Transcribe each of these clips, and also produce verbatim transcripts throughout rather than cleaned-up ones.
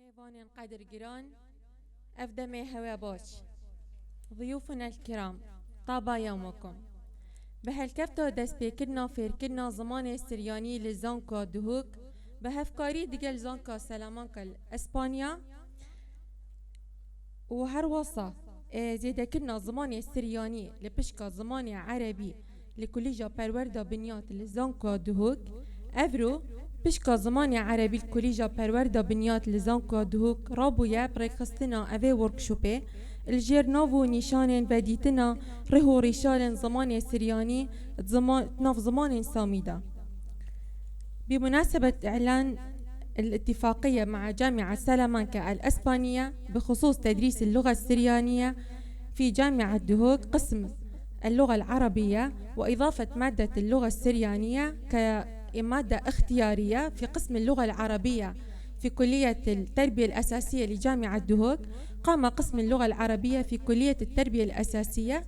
Mêvanên qedirgiran, ev demê hewe baş. Ziyûfin el kiram, taba yewmukum. Bi helkefta destpêkirina fêrkirina zimanê siryanî li Zanka Duhok, bi hevkarî digel Zanka Salamanca li Espanya û her wesa, e, zêdekirina zimanê siryanî li pişka zimanê erebî li Kulîja Perwerda Binyat li Zanka Duhok, evro pişka zimanê erebî li Kulîja Perwerda Binyat li Zanka Duhok rabûye bi rêkxistina evê workshopê, li jêr nav û nîşanên vedîtina rih û rîşalên zimanê siryanî di zima-, di nav zimanên samî de. بمناسبة إعلان الاتفاقية مع جامعة سلامانكا الإسبانية بخصوص تدريس اللغة السريانية في جامعة دهوك قسم اللغة العربية، وإضافة مادة اللغة السريانية كمادة اختيارية في قسم اللغة العربية في كلية التربية الأساسية لجامعة دهوك، قام قسم اللغة العربية في كلية التربية الأساسية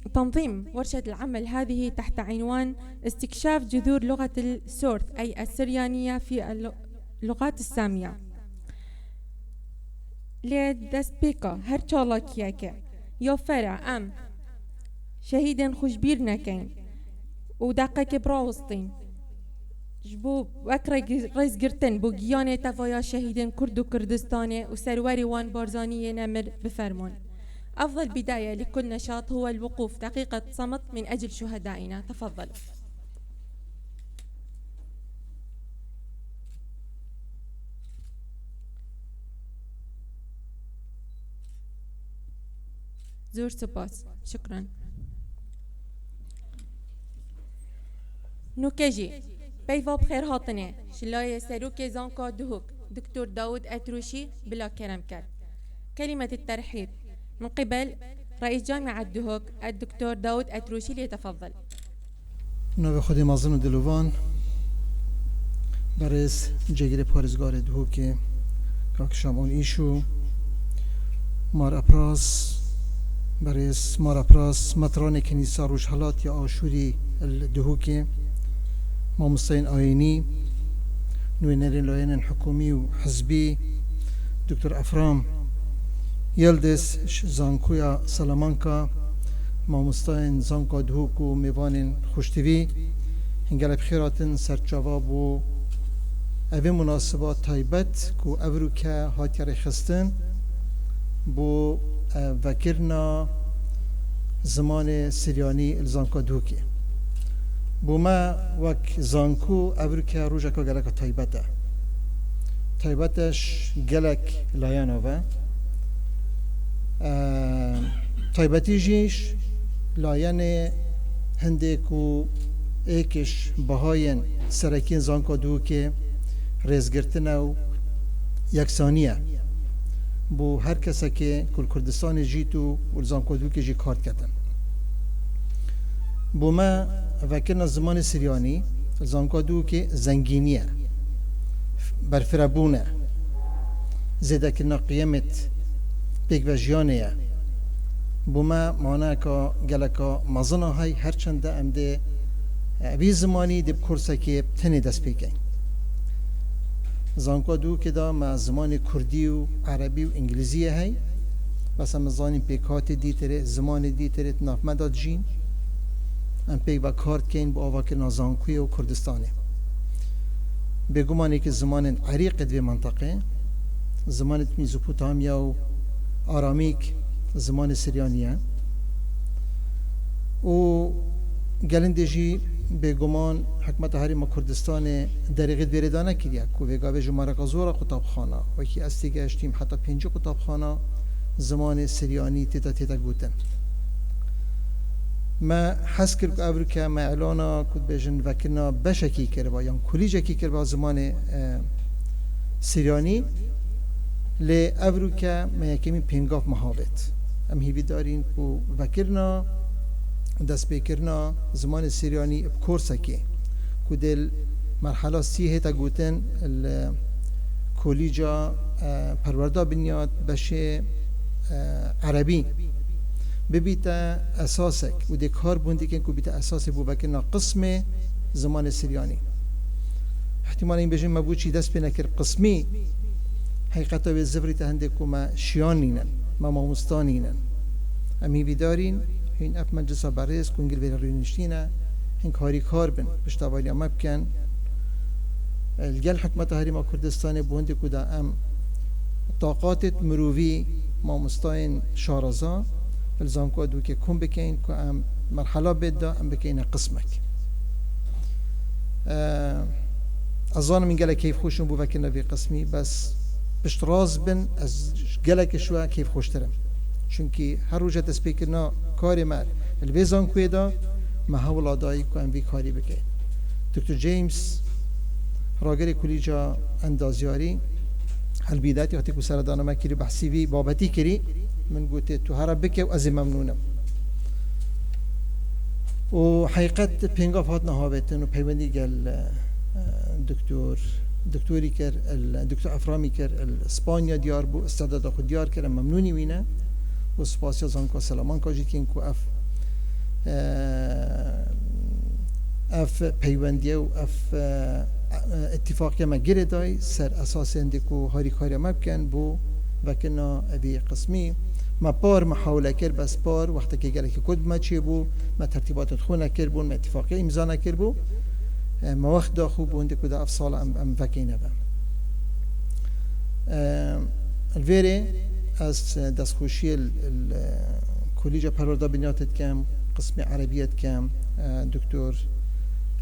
بتنظيم ورشة العمل هذه تحت عنوان استكشاف جذور لغة السورث، أي السريانية، في اللغات السامية. Lê destpêka her çalakiyeke ya fera em şehîdên xwe ji bîr nekin û deqekê birawistîn. Ji bo wek rêg-, rêzgirtin bo giyanê tevaya şehîdên Kurd û Kurdistanê û serwerê wan Barzanî yê nemir bifermûn. أفضل بداية لكل نشاط هو الوقوف دقيقة صمت من أجل شهدائنا. تفضلوا. زۆر سپاس. شكرا. Nûke jî peyva bi xêrhatinê ji layê Serokê Zanka Duhok, Doktor Dawud Etrûşî, bila kerem ket. كلمة الترحيب من قبل رئيس جامعة دهوك الدكتور داود أتروشي، ليتفضل. Navê Xwedê mezin û dilovan, berêz cêgirê parêzgarê Duhokê, kak Şamon Îşo, Mar Epras, berêz Mar Epras, metranê Kenîsa Rojhelat ya Aşûrî li Duhokê, mamosteyên ayînî, nûnerên layenên hikûmî û hizbî, Doktor Efram Yildiz ji Zankoya Salamanca, mamostayên Zanka Duhok û mêvanên Xweştivî, hingele bi xêr hatin ser çava bo evê munasiba taybet ku evroke hatiye rêxistin bo, e, vekirina zimanê Siryanî li Zanka Duhokê. Bo me wek zanko evroke rojeka geleka taybet e. Taybet e ji gelek layena ve. E, taybetî jî ji layenê hindê ku êk ji bihayên serekiyên Zanka Duhokê rêzgirtin e û yeksanî ye. Bo her kesekê ku li Kurdistanê jît û li Zanka Duhokê jî kar diketin. Bo me vekirina zimanê Siryanî li Zanka Duhokê zengînî ye, berfirebûn e, zêdekirina qiyemê pêkvejiyanê ye. Bo me manayeka geleka mezin a hey, her çend em dê evî zimanî dê bi kursekê tenê dest pê kein. Zanka Duhokê de me zimanê kurdî û erebî û îngilîzî ye hey. Bes em zanîn pêkhatê dîtirê, zimanê dîtirê di nav me de dijîn. Em pêk ve kar dikein bo avakirina zankuyê û Kurdistanê. Bêguman êkî zimanên erîqê di vê menteqê, zimanê Mezopotamya û Aramîk, zimanê Siryanî ye. Û gelindê jî bêguman hikûmeta Herêma Kurdistanê derêxî di vê rê de nekiriye ku vê gavê ji mereka zora qutabxana, wekî ez têgeştîm heta pêncî qutabxana zimanê Siryanî tê de, tê de gotin. Me hez kir ku evroke me îlana ku dibêjin vekirina beşekî kiriba yan kolîjekî kiriba zimanê, e, Siryanî. Lê evroke me yekemîn pêngav me havêt. Em hîvîdar în ku vekirina, destpêkirina zimanê Siryanî bi kursekê ku dê li merhela sî hête gotin li Kolîca, e, Perwerda Binyat beşê, e, erebî bibîte esasek û dê kar bûn dikin ku bîte esasê bo vekirina qismê zimanê Siryanî. Îhtîmal e bêjin me bo çi dest pê nekir qismî Heqîqeta wê zivirî te hindê ku me şiyan nînin, me mamosta nînin. Em hîvîdar în hîn ev meclisa berêz ku hingil vêrê rûniştîne, hing harîkar bin, piştevaniya me bikin. Li gel hikûmeta Herêma Kurdistanê bo hindê ku da em taqatê mirovî mamostayên şaraza li Zankoa Duhokê kom bikeyn ku em merhela bê da em bikeyne qismek. Ez zanim min gelek keyfxweş in bo vekirina vê qismî, bes piştrast bin ez gelek ji we keyfxweştir im. Çunkî her roja destpêkirina karê me li vê zankoyê de me hewla dayî ku em vî karî bikeyn. Doktor James, ragerê Kulîca Endazyarî, helbîdetî wextê ku seredana me kirî behsî vî babetî kirî, min gotê tu here bike û ez ê memnûn im. Û heqîqet pêngav hatina havêtin û peywendî gel, e, doktor, doktorî kir, el, doktor Eframî kir, el Spanya diyar bû, istedada xwe diyar kir, em memnûnî wî ne. Û spasiya Zanka Selamanka jî dikin ku ev, e, ev peywendiye û ev, e, e, îtîfaqiya me girê dayî ser esasên dê ku harîkariya me bikin bo vekirina evî qismî. Me par mihawle kir, bes par wextekê gelekî kurt bi me çêbû, me tertîbatên xwe nekiribûn, me îtîfaqiya îmza nekiribû. E, me wext da xwe bo hindê ku da ev sala em, em vekeyne ve. E, Li vêrê ez destxweşiyê li, li Kolîca Perwerda Biniyatê dikim, qismê Erebiyê dikim, e, Doktor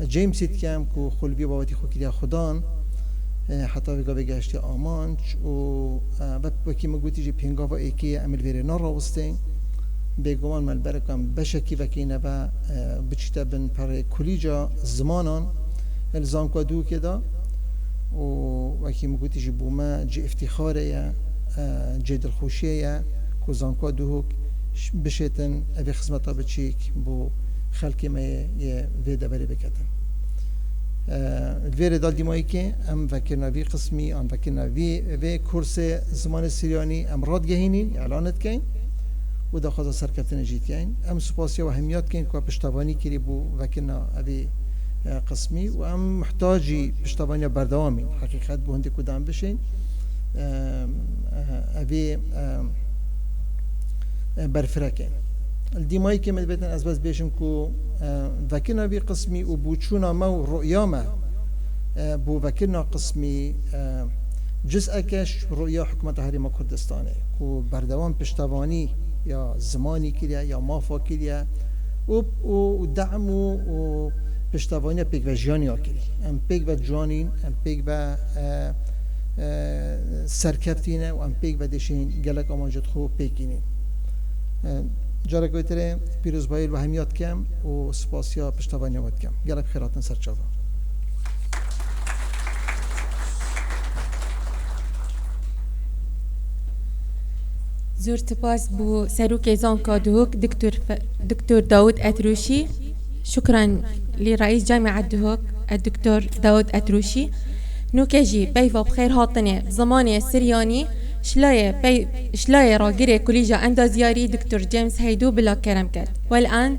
Jamesî dikim ku xwe li vî babetî xwe kiriya xwedan, e, heta vê gavê gehiştiye amanc û, e, wek, wekî min gotî jî pêngava êkê ye em li vêrê narawistên. Bêguman me li ber ku em beşekî vekeyne ve, e, biçîte bin perê Kolîca Zimanan, e, li Zankoa Duhokê de. Û wekî min gotî jî bo me cihê îftîxarê ye, e, cihê dilxweşiyê ye ku Zankoa Duhok ş-, bişêtin evê xizmeta biçîk bo xelkê me yê, yê vê deverê biketin. E, li vê rê de dîmayîkê em vekirina vî qismî an vekirina vî, vê kursê zimanê Siryanî em radigehînîn, îlan dikeyn û daxwaza serkeftinê jî dikeyn. Em spasiya we hemiya dikeyn ku piştevanî kirî bo vekirina evî, e, qismî û em muhtacî piştevaniya berdewam în. Heqîqet bo hindê ku da em bişên, e, e, evê, e, e, berfirek e. Li dîmayîkê min dibêtin ez bes bêjim ku, e, vekirina vî qismî û boçûna me û ruya me, e, bo vekirina qismî, e, ciz'eke ji ruya hikûmeta Herêma Kurdistanê ku berdewam piştevanî ya zimanî kiriye, ya mafa kiriye û, û, û de'm û, û piştevaniya pêkvejiyanî ya kirî. Em pêk ve ciwanîn, em pêk ve, e, e, serkeftî ne û em pêk ve dişên gelek amancê xwe pêk înîn. E, carek wê tirê pîrozbayî li we hemiya dikim û spasiya piştevaniya we dikim. Gelek xêr hatin ser çava. Zor spas bo Serokê Zanka Duhok, Doktor Fe-, Doktor Dawud Etrûşî. Şukran li Reîs Camia Duhok, Doktor Dawud Etrûşî. Nûke jî peyva bi xêr hatinê zimanê Siryanî, şilayê pey-, şilayê ragirê Kulîja Endazyarî Doktor James Heydo bila kerem ket. Wel an,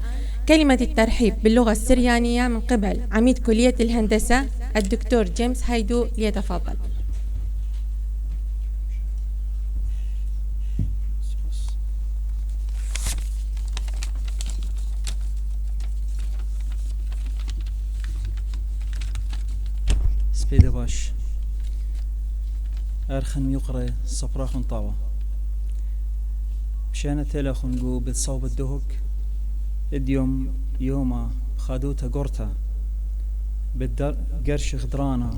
كلمة الترحيب باللغة السريانية من قبل عميد كلية الهندسة الدكتور جيمس هايدو، ليتفضل. Spêde baş. Erxin yuqre sopra xun tawa. Bişene tela xun gu bit sawbet duhuk. Idyom yoma xadûte gorte. Bit dar-, gerşi xdrana.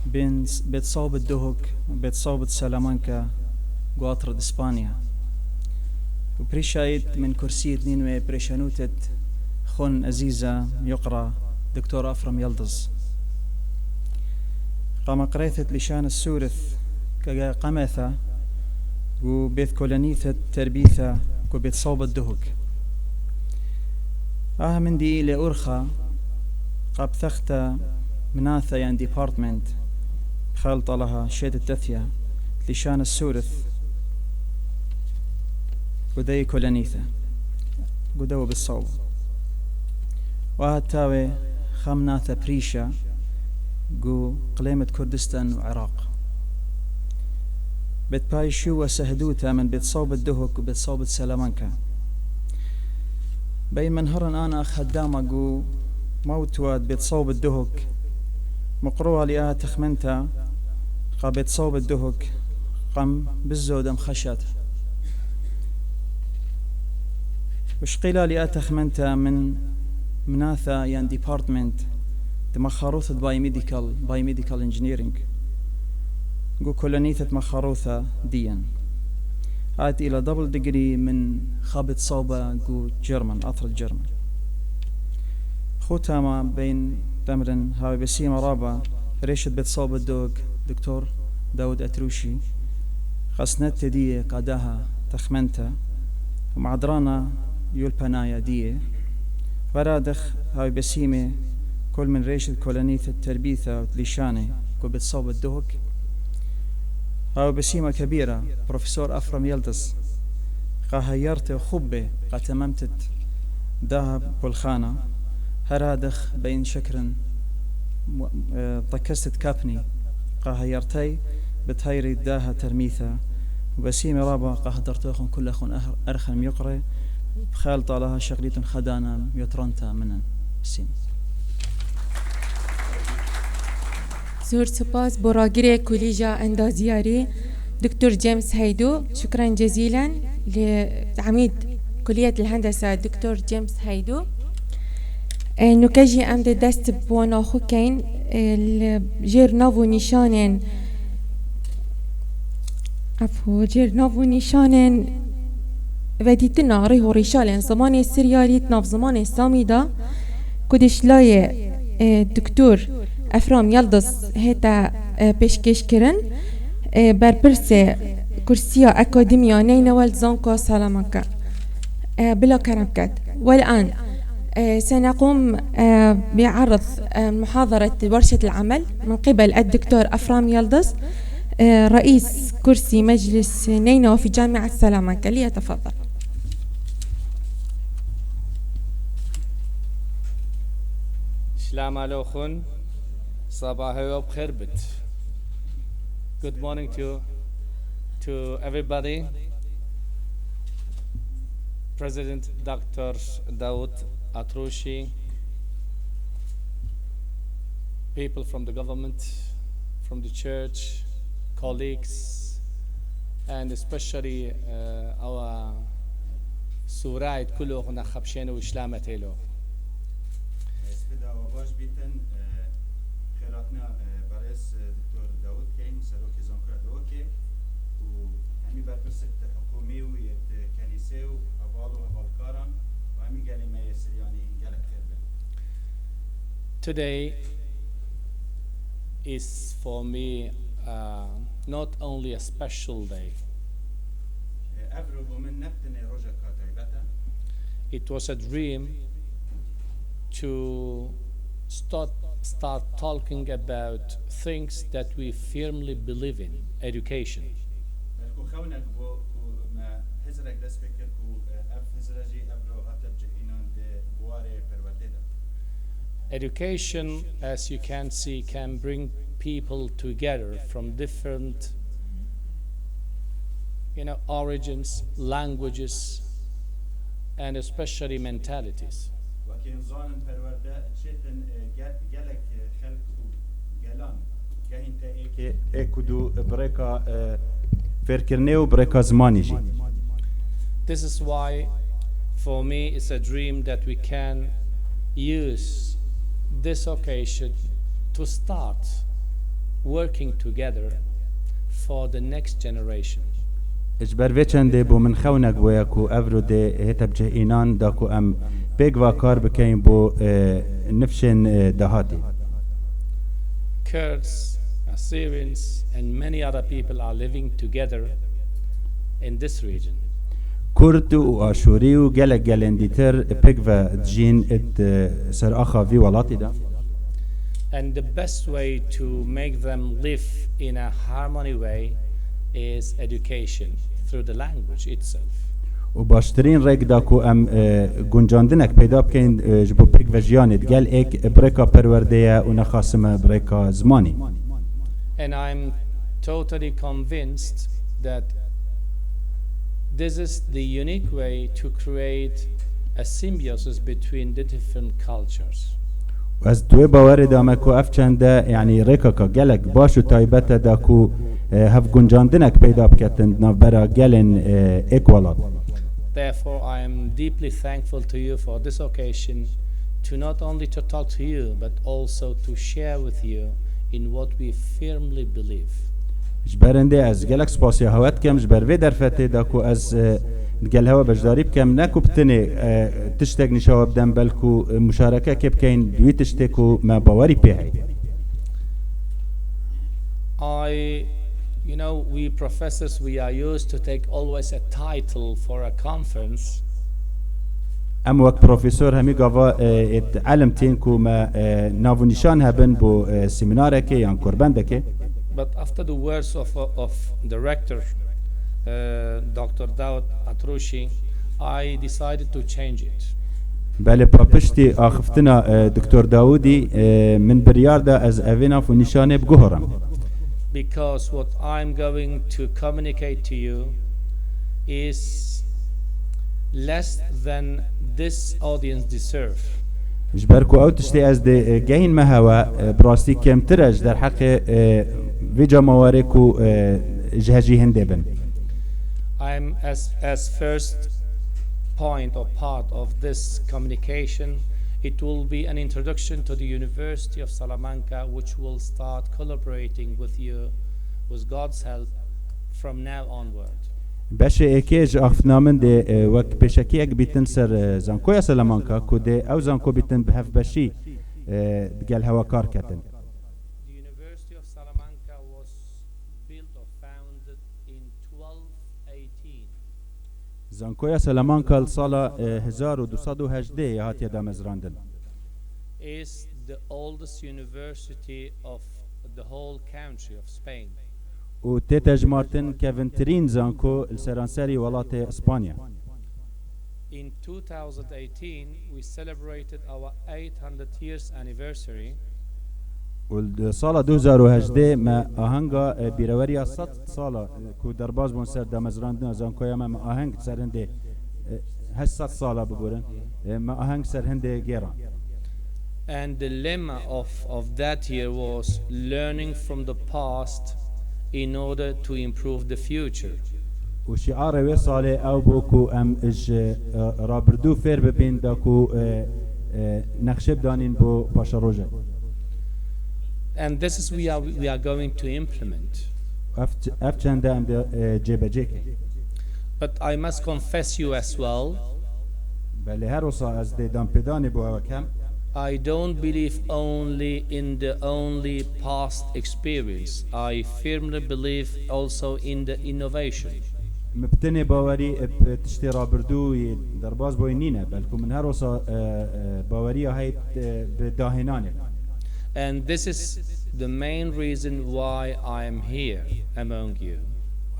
Bin s-, bit sawbet duhuk, bit sawbet Salamanca, guatr d'Ispanya. Û prîşayît min kursît nîn wê prêşenûtit xun ezîza yuqra Doktor Afram Yildiz. Qama qirêtit lîşan sûrith ke ge qemetha û bêt kolenîtet terbîta ku bêt sawbet duhuk. Aha min dî lê urxa qab texta minatha yan department xel talaha şêt tetya lîşan sûrith. Gudeyê kolenîte. Gude we bi saw. Wa heta wê xem nate prîşa gu qilêmet Kurdistan û Iraq. Bêt payîşî û wesehedûta min bêt sawbit Duhok û bêt sawbit Selamanka. Bey min hirin ana xeddama gu mawtwa bêt sawbit Duhok. Miqrowa li a texmenta qa bêt sawbit Duhok qam bizodem xeşat. Û şqîla li a texmenta min minatha yan department di mexarûtha di biomedical, biomedical engineering. Gu kolonîtha di mexarûtha diyen. Hat îla double degree min xabit sawba gu German, atral German. Xûtama beyn demrin hawe besîma raba rêşit bêt sawbit Dok, Doktor Dawud Etrûşî. Xesnet tedîye qadaha texmenta û madrana yul penaya diye. Veradix hawe besîme kol min rêşit kolonîtha terbîtha û lîşane ku bêt sawbit Duhok. Hawe besîma kebîra, Profesor Efrem Yildiz, qa heyarte xubbe qa tememtit daha pulxana, her hadix beyin şekrin, mu-, e, tekestit kapnî, qa heyartey bi tayri daha termîtha, û besîme raba qa hedertoxun kullexun er-, erxen miyuqre, bixel talaha şeqlîtun xedana miyotranta minin. Sîm. Zor spas bo ragirê Kolîja Endaziyarî, Doktor James Heydu. Şukran cezilen li Amîd Kuliyet el Hendesa, Doktor James Heydu. E, nuke jî em dê dest bi wana xwe keyn, e, li jêr nav û nîşanên, efû, jêr nav û nîşanên vedîtina rih û rîşalên zimanê Siryarî di nav zimanê Samî de, ku dişlayê, e, Doktor Efram Yildiz hête, e, pêşkêş kirin, e, berpirsê Kursiya Akademiya Neynewel Zanko Salamanka. E, bila kerem ket. والآن، e, سنقوم، e, بعرض، e, محاضرة ورشة العمل من قبل الدكتور أفرام يلدز، e, رئيس كرسي مجلس نينوى في جامعة سلامانكا. ليتفضل. Şilama loxun, sabahe we bixêr bit. Good morning to, to everybody. President Doctor Daoud Atroshi, people from the government, from the church, colleagues, and especially, uh, our Surayt kulo xuna xapşêne û şilame têlo. Spêda we baş bîtin, e, xêratna, e, berêz, e, Doktor Dawud Keyn, Serokê Zankoya Dawokê û hemî berpirsêt hikûmî û yêt kenîsê û heval û hevalkaran û hemî gelê me yê Siryanî gelek xêr bin. Today is for me, uh, not only a special day. E, evro bo min ne bi tenê rojeka taybet e. It was a dream to start, start talking about things that we firmly believe in, education. Belku xewnek bû ku me hizrek dest pê kir ku, e, ev hizre jî evro hate bicihînan di buwarê perwerdê de. Education, as you can see, can bring people together from different, you know, origins, languages, and especially mentalities. Wekî em zanin perwerde çêtin, e, ge-, gelek, e, xelk û gelan gehînte êkê, ê ku dû bi rêka, e, fêrkirinê û bi rêka zimanî jî. This is why, for me, it's a dream that we can use this occasion to start working together for the next generation. Ji ber vê çendê bû min xewnek bûye ku evro dê hête bicihînan da ku em pêk ve kar bikeyin bo, e, nifşên, e, dahatê. Kurds, Assyrians, and many other people are living together in this region. Kurd û Aşûrî û gelek gelên dîtir pêk ve dijîn di ser axa vî welatî de. And the best way to make them live in a harmony way is education through the language itself. Û baştirîn rêk da ku em, e, guncandinek peyda bikeyin, e, ji bo pêkvejiyanê digel êk bi rêka perwerdeye û nexasime bi rêka zimanî. And I'm totally convinced that this is the unique way to create a symbiosis between the different cultures. Ez di wê bawerê de me ku ev çende, yanî rêkaka gelek baş û taybet e da ku, e, hevguncandinek peyda biketin di navbera gelên, e, êk welat. Therefore, I am deeply thankful to you for this occasion to not only to talk to you, but also to share with you in what we firmly believe. Ji ber hindê ez gelek spasiya hewe dikim ji ber vê derfetê da ku ez, e, digel hewe beşdarî bikim, ne ku bi tinê, e, tiştek nîşa we bidim, belku, e, muşarekekê bikeyn di wî tiştê ku me bawerî pê heye. I, you know, we professors, we are used to take always a title for a conference. Em wek profesor hemî gava, e, êt elim tên ku me, e, nav û nîşan hebin bo, e, semînarekê yan kurbendekê. But after the words of, of the rector, uh, Doctor Daoud Atroshi, I decided to change it. Belê pa piştî axiftina, e, Doktor Dawûdî, e, min biryar da ez evê nav û nîşanê biguherim. Because what I'm going to communicate to you is less than this audience deserve. Ji ber ku ew tiştê ez dê, e, gehînme hewe, e, bi rastî kêmtir e ji derheqê, e, vê cemawerê ku, e, ji hejî hindê bin. I'm as, as first point or part of this communication, it will be an introduction to the University of Salamanca, which will start collaborating with you, with God's help, from now onward. Beşê êkê ji axiftina min dê, e, wek pêşekiyek bîtin ser, e, Zankoya Salamanca ku dê ew zanko bîtin bi hevbeşî, e, digel hewe kar ketin. The University of Salamanca was built or founded in twelve eighteen. Zankoya Salamanca li sala, e, hezar û du sed û hejdeh hatiye damezrandin. Is the oldest university of the whole country of Spain. Û tê tejmartin kevintirîn zanko li seranserî welatê Îspanya. In two thousand eighteen, we celebrated our eight hundred years anniversary. Û li sala du hezar û hejdeh me ahenga, e, bîreweriya sed sala, e, ku derbas bûn ser damezrandina zankoya me, me aheng ser hindê, e, heşt sed sala biborin, e, me aheng ser hindê gêran. And the lemma of, of that year was learning from the past in order to improve the future. Û şiarê wê salê ew bû ku em ji, e, rabirdû fêr bibîn da ku, e, e, nexşê bidanîn bo paşerojê. And this is we are, we are going to implement. Ev, ev çende em dê, e, cêbecê kin. But I must confess you as well. Belê her wisa ez dê danpêdanê bo ew kem. I don't believe only in the only past experience. I firmly believe also in the innovation. Min bi tenê bawerî bi tiştê rabirdûyê derbas boyî nîne, belku min her wisa, e, e, baweriya heye, e, bi dahênanê. And this is the main reason why I am here among you.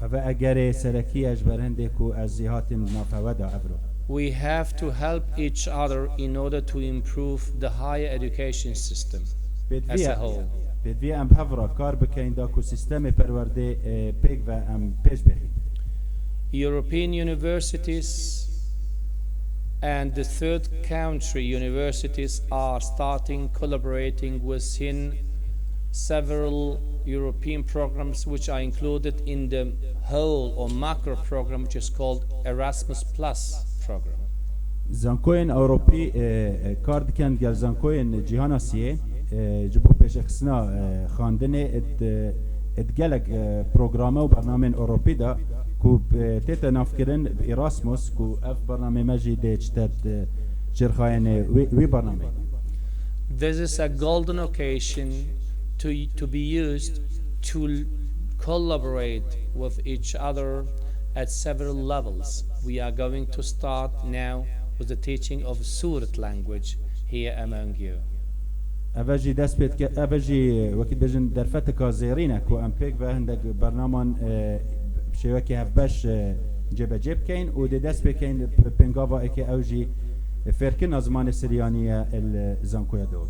Heve egerê serekî ye ji ber hindê ku ez jî hatim di nav hewe de evro. We have to help each other in order to improve the higher education system as a whole. Pêdivî em bi hev re kar bikeyn da ku sîstemê perwerdê, e, pêk ve em pêş bêxin. European universities and the third country universities are starting collaborating within several European programs, which are included in the whole or macro program, which is called Erasmus Plus program. Zankoyên Ewropî, e, e, kar dikin gel zankoyên cîhana siyê, e, ji bo pêşexistina, e, xwendinê id, id gelek, e, programe û bernamên Ewropî de ku, e, tête navkirin bi Erasmus ku ev bernamê me jî dê çite di çirxayên wî, wî bernamê. This is a golden occasion to, to be used to collaborate with each other at several levels. We are going to start now with the teaching of Surat language here among you. Eve jî dest pê dike, eve jî wekî dibêjin derfetika zêrîn e ku em pêk ve hindek bernaman, e, bi şêwekê hevbeş, e, cêbecê bikeyn û dê dest pê keyn pêngava êkê ew jî fêrkirina zimanê siryanî ye li zankoya dawî.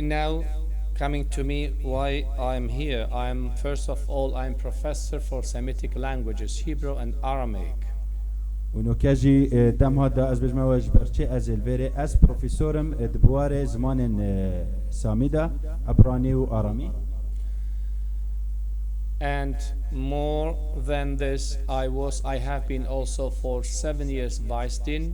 Now, Coming to me, why I am here. I am, first of all, I am professor for Semitic languages, Hebrew and Aramaic. û noke jî e, dem hat da ez bêjme we ji ber çi ez ê li vêrê. Ez profesorim e, di biwarê zimanên e, Samî de, Ebranî û Aramî. And more than this, I was, I have been also for seven years vice dean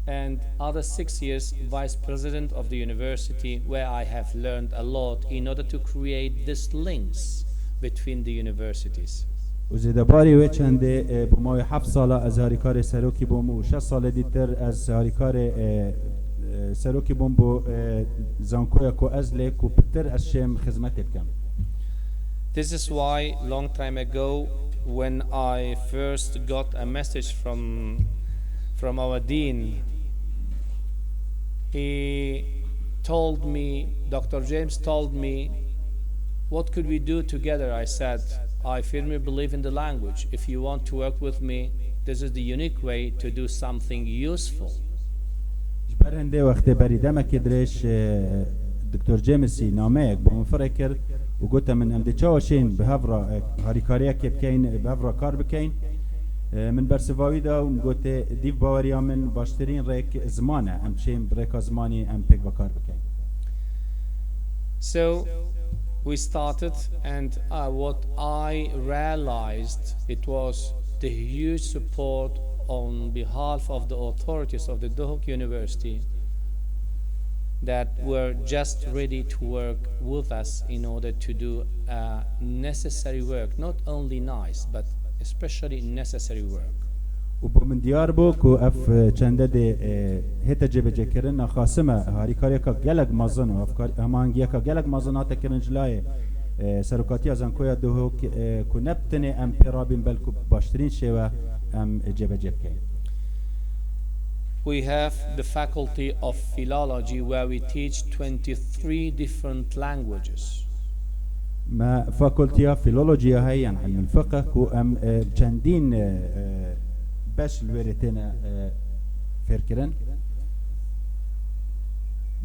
and other six years vice president of the university, where I have learned a lot in order to create these links between the universities. û zêdebarî wê çendê e, bi mawê heft sala ez harîkarê serokî bûm û şeş salê dîtir ez harîkarê e, e, serokî bûm bo e, zankoya ku ez lê ku pitir ez şêm xizmetê bikim. This is why, long time ago, when I first got a message from from our dean, he told me, Doctor James told me, "What could we do together?" I said, "I firmly believe in the language. If you want to work with me, this is the unique way to do something useful." Ji ber hindê wextê berî demekê dirêj e, Doktor Jamesî nameyek bo min firê kir û gote min em dê çawa şên bi hev re e, harîkariyekê bikeyn, bi hev re kar bikeyn. E, min bersiva wî da û min gotê dîv baweriya min baştirîn rêk ziman e. Em şên bi rêka zimanî em pêk ve kar bikeyn. So we started, and uh, what I realized, it was the huge support on behalf of the authorities of the Duhok University that were just ready to work with us in order to do uh, necessary work, not only nice, but especially necessary work. û bo min diyar bû ku ev e, çende dê e, hête cêbecêkirin, naxasime harîkariyeka gelek mezin û ev kar- hemahengiyeka gelek mezin hate kirin ji layê e, Serokatiya Zankoya Duhok e, ku ne bi tenê em pê rabîn belku bi baştirîn şêwe em cêbecê bikeyn. We have the Faculty of Philology, where we teach twenty-three different languages. Me fakultiya filolojiya heye yan ilmil fiqh ku em e, çendîn e, e, beş li wêrê têne e, fêrkirin.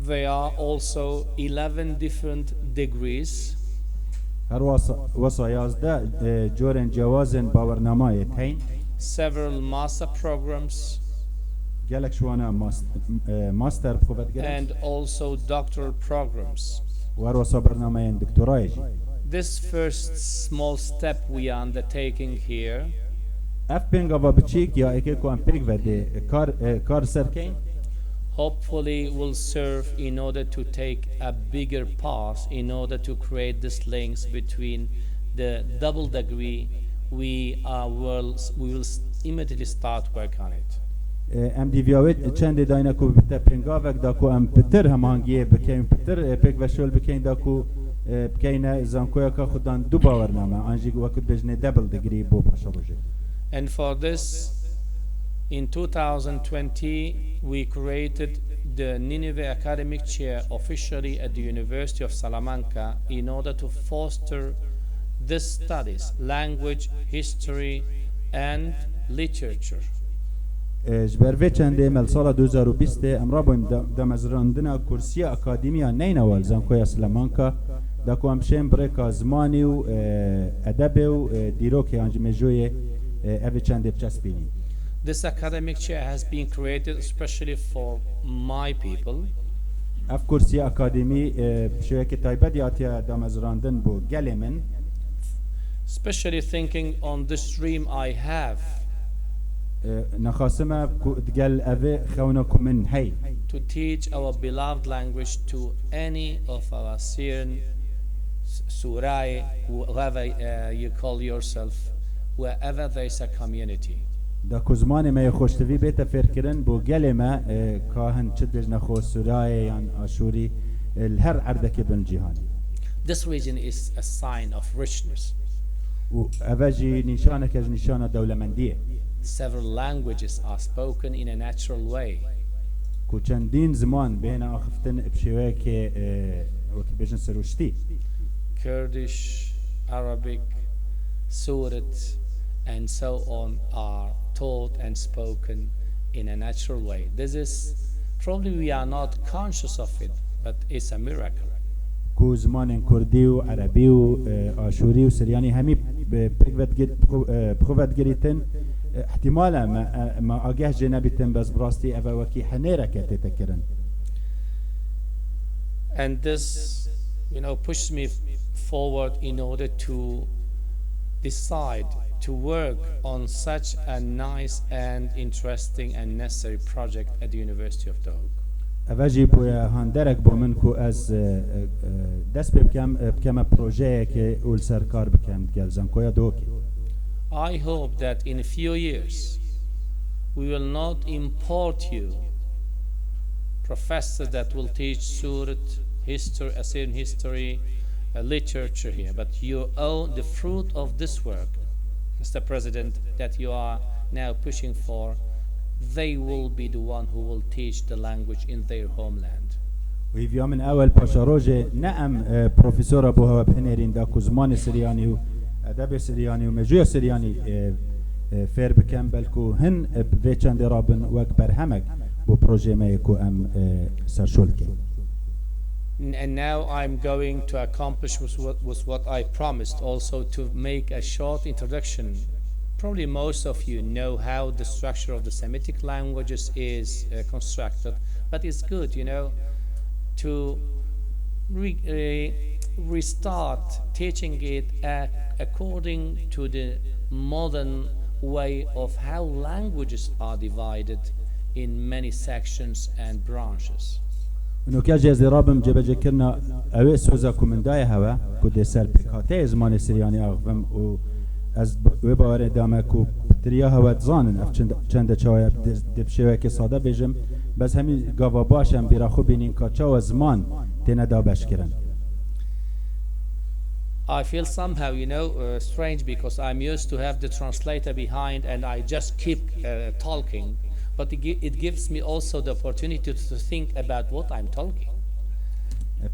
There are also eleven different degrees, Her wasa, wasa yazdeh e, corên cewazên bawernamayê teyn. Several master programs, Gelek ji wana mas- e, master bi xwe vedigirin. And also doctoral programs. Û her wasa bernameyên doktorayê jî. This first small step we are undertaking here Ev pêngava biçîk ya êkê ku em pêk ve dê kar, e, kar ser keyn. Hopefully will serve in order to take a bigger path in order to create these links between the double degree we are will we will s- immediately start work on it. E, Em dîviya wê çendê dayne ku bibite pêngavek da ku em pitir hemangiyê bikeyn, pitir e, pêk ve şol bikeyn da ku e, bikeyne zankoyeka xudan du bawername, an jî wekî dibêjinê double degree bo paşerojê. And for this, in two thousand twenty, we created the Nineveh Academic Chair officially at the University of Salamanca in order to foster these studies, language, history, and literature. E, Ji ber vê çendê me li sala du hezar û bîstê em rabûyn da- damezrandina kursiya akademiya neyna wal Zankoya Silamanka da ku em şên bi rêka zimanî û e, edebê û e, dîrokê an jî mêjoyê e, evê çendê biçespînîn. This academic chair has been created especially for my people, Ev kursiya akademî e, bi şêwekî taybet hatiye damezrandin bo gelê min. especially thinking on this dream I have E, Nexasime ku digel evê xewna ku min hey. to teach our beloved language to any of our Syrian, S- Surai, whoever uh, you call yourself, wherever there is a community. Da ku zimanê me yê xweştivî bête fêrkirin bo gelê me e, ka hin çi dibêjne xwe Surayê yan Aşûrî e, li her erdekê bin cîhanê. This region is a sign of richness. Û eve jî nîşaneke ji nîşana dewlemendiyê. Several languages are spoken in a natural way. Ku çendîn ziman bêhne axiftin bi şêweyekê e, wekî bêjin sirûştî. Kurdish, Arabic, Surit, and so on are taught and spoken in a natural way. This is probably we are not conscious of it, but it's a miracle. Ku zimanên kurdî û erebî û, e, aşûrî û siryanî hemî bi pêk ve digir-, bi xwe, e, bi xwe ve digirîtin. E, ihtimal e me, e, me ageh jê nebîtin, bes bi rastî ev e wekî hinêreke tête kirin. And this, you know, pushes me forward in order to decide to work on such a nice and interesting and necessary project at the University of Dahuk. Eve jî bûye handerek bo min ku ez, e, e, e, dest pê bikem, e, bikeme projeyekê û li ser kar bikem gel Zankoya Dihokê. I hope that in a few years we will not import you professor that will teach Surat history, Assyrian history, uh, literature here, but your own, the fruit of this work, Mister President, that you are now pushing for, they will be the one who will teach the language in their homeland. Û hîviya min ew e li paşa rojê ne em, e, profesora bo hewe bihinêrîn da ku zimanê siryanî û edebê siryanî û mejûya siryanî, e, e, fêr bikem, belku hin, e, bi vê çendê rabin wek berhemek bo projeyê me yê ku em, e, serşol dikin. N-, and now I'm going to accomplish with what, with what I promised also to make a short introduction. Probably most of you know how the structure of the Semitic languages is, uh, constructed, but it's good, you know, to re-, uh, restart teaching it, uh, according to the modern way of how languages are divided in many sections and branches. Nûke jî ez dê rabim cêbecêkirina ewê soza ku min daye hewe, ku dê ser pêkhateyê zimanê siryanî axivim û ez b-, wê bawerê dame ku pitiriya hewe dizanin ev çend-, çende çawa ye, dê, dê bi şêwekê sade bêjim, bes hemî gava baş em bîra xwe bînîn ka çawa ziman têne dabeşkirin. I feel somehow, you know, uh, strange because I'm used to have the translator behind and I just keep, uh, talking, but it, gi- it gives me also the opportunity to think about what I'm talking.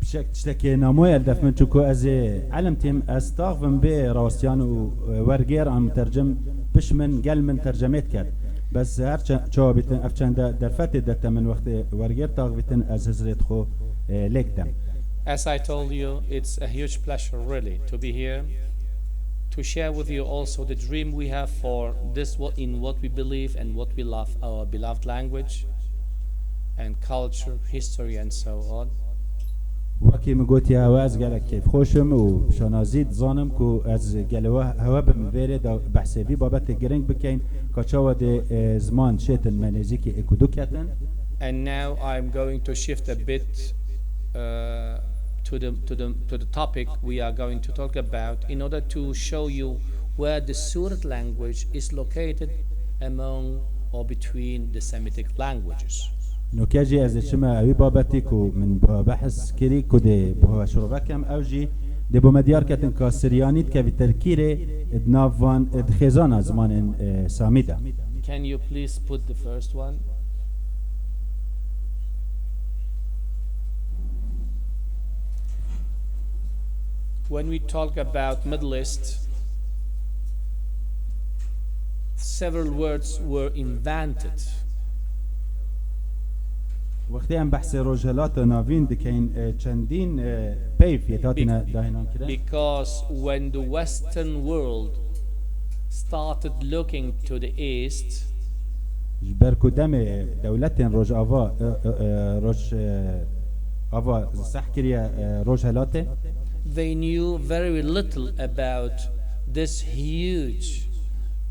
Pişek tiştekê namoye li def min, çunku ez ê elim têm, ez taxvim bê rastiyan û, e, wergêr an mutercim piş min gel min tercemê diket. Bes her çe-, çawa bîtin ev çende derfetê dete min wextê wergêr taxvîtin ez hizrê xwe, e, lêk dem. As I told you, it's a huge pleasure really to be here, to share with you also the dream we have for this, what, in what we believe and what we love, our beloved language and culture, history and so on. Wekî min gotiye hewe, ez gelek kêfxweş im û bi şanazî dizanim ku ez gelê we hewe bim vêrê de behsê vî babetê giring bikeyn, ka çawa dê, e, ziman şêtin me nêzîkî êk û du ketin. And now I'm going to shift a bit, uh, to the, to the, to the topic we are going to talk about in order to show you where the Surat language is located among or between the Semitic languages. Nûke jî ez diçime ewî babetî ku min bi we behs kirî ku dê bi we şirove kem, ew jî dê bo me diyar ketin ka siryanî dikevî tirkî rê di nav van, di xêzana zimanên, e, samî de. Can you please put the first one? When we talk about Middle East, several words were invented. Wextê em behsê Rojhelata Navîn dikeyn, e, çendîn, e, peyv yê hatine dahênan kirin. Because when the Western world started looking to the East, Ji ber ku demê dewletên Rojava, e, e, e, Roj, e, ava seh kiriye, e, Rojhelatê. They knew very little about this huge,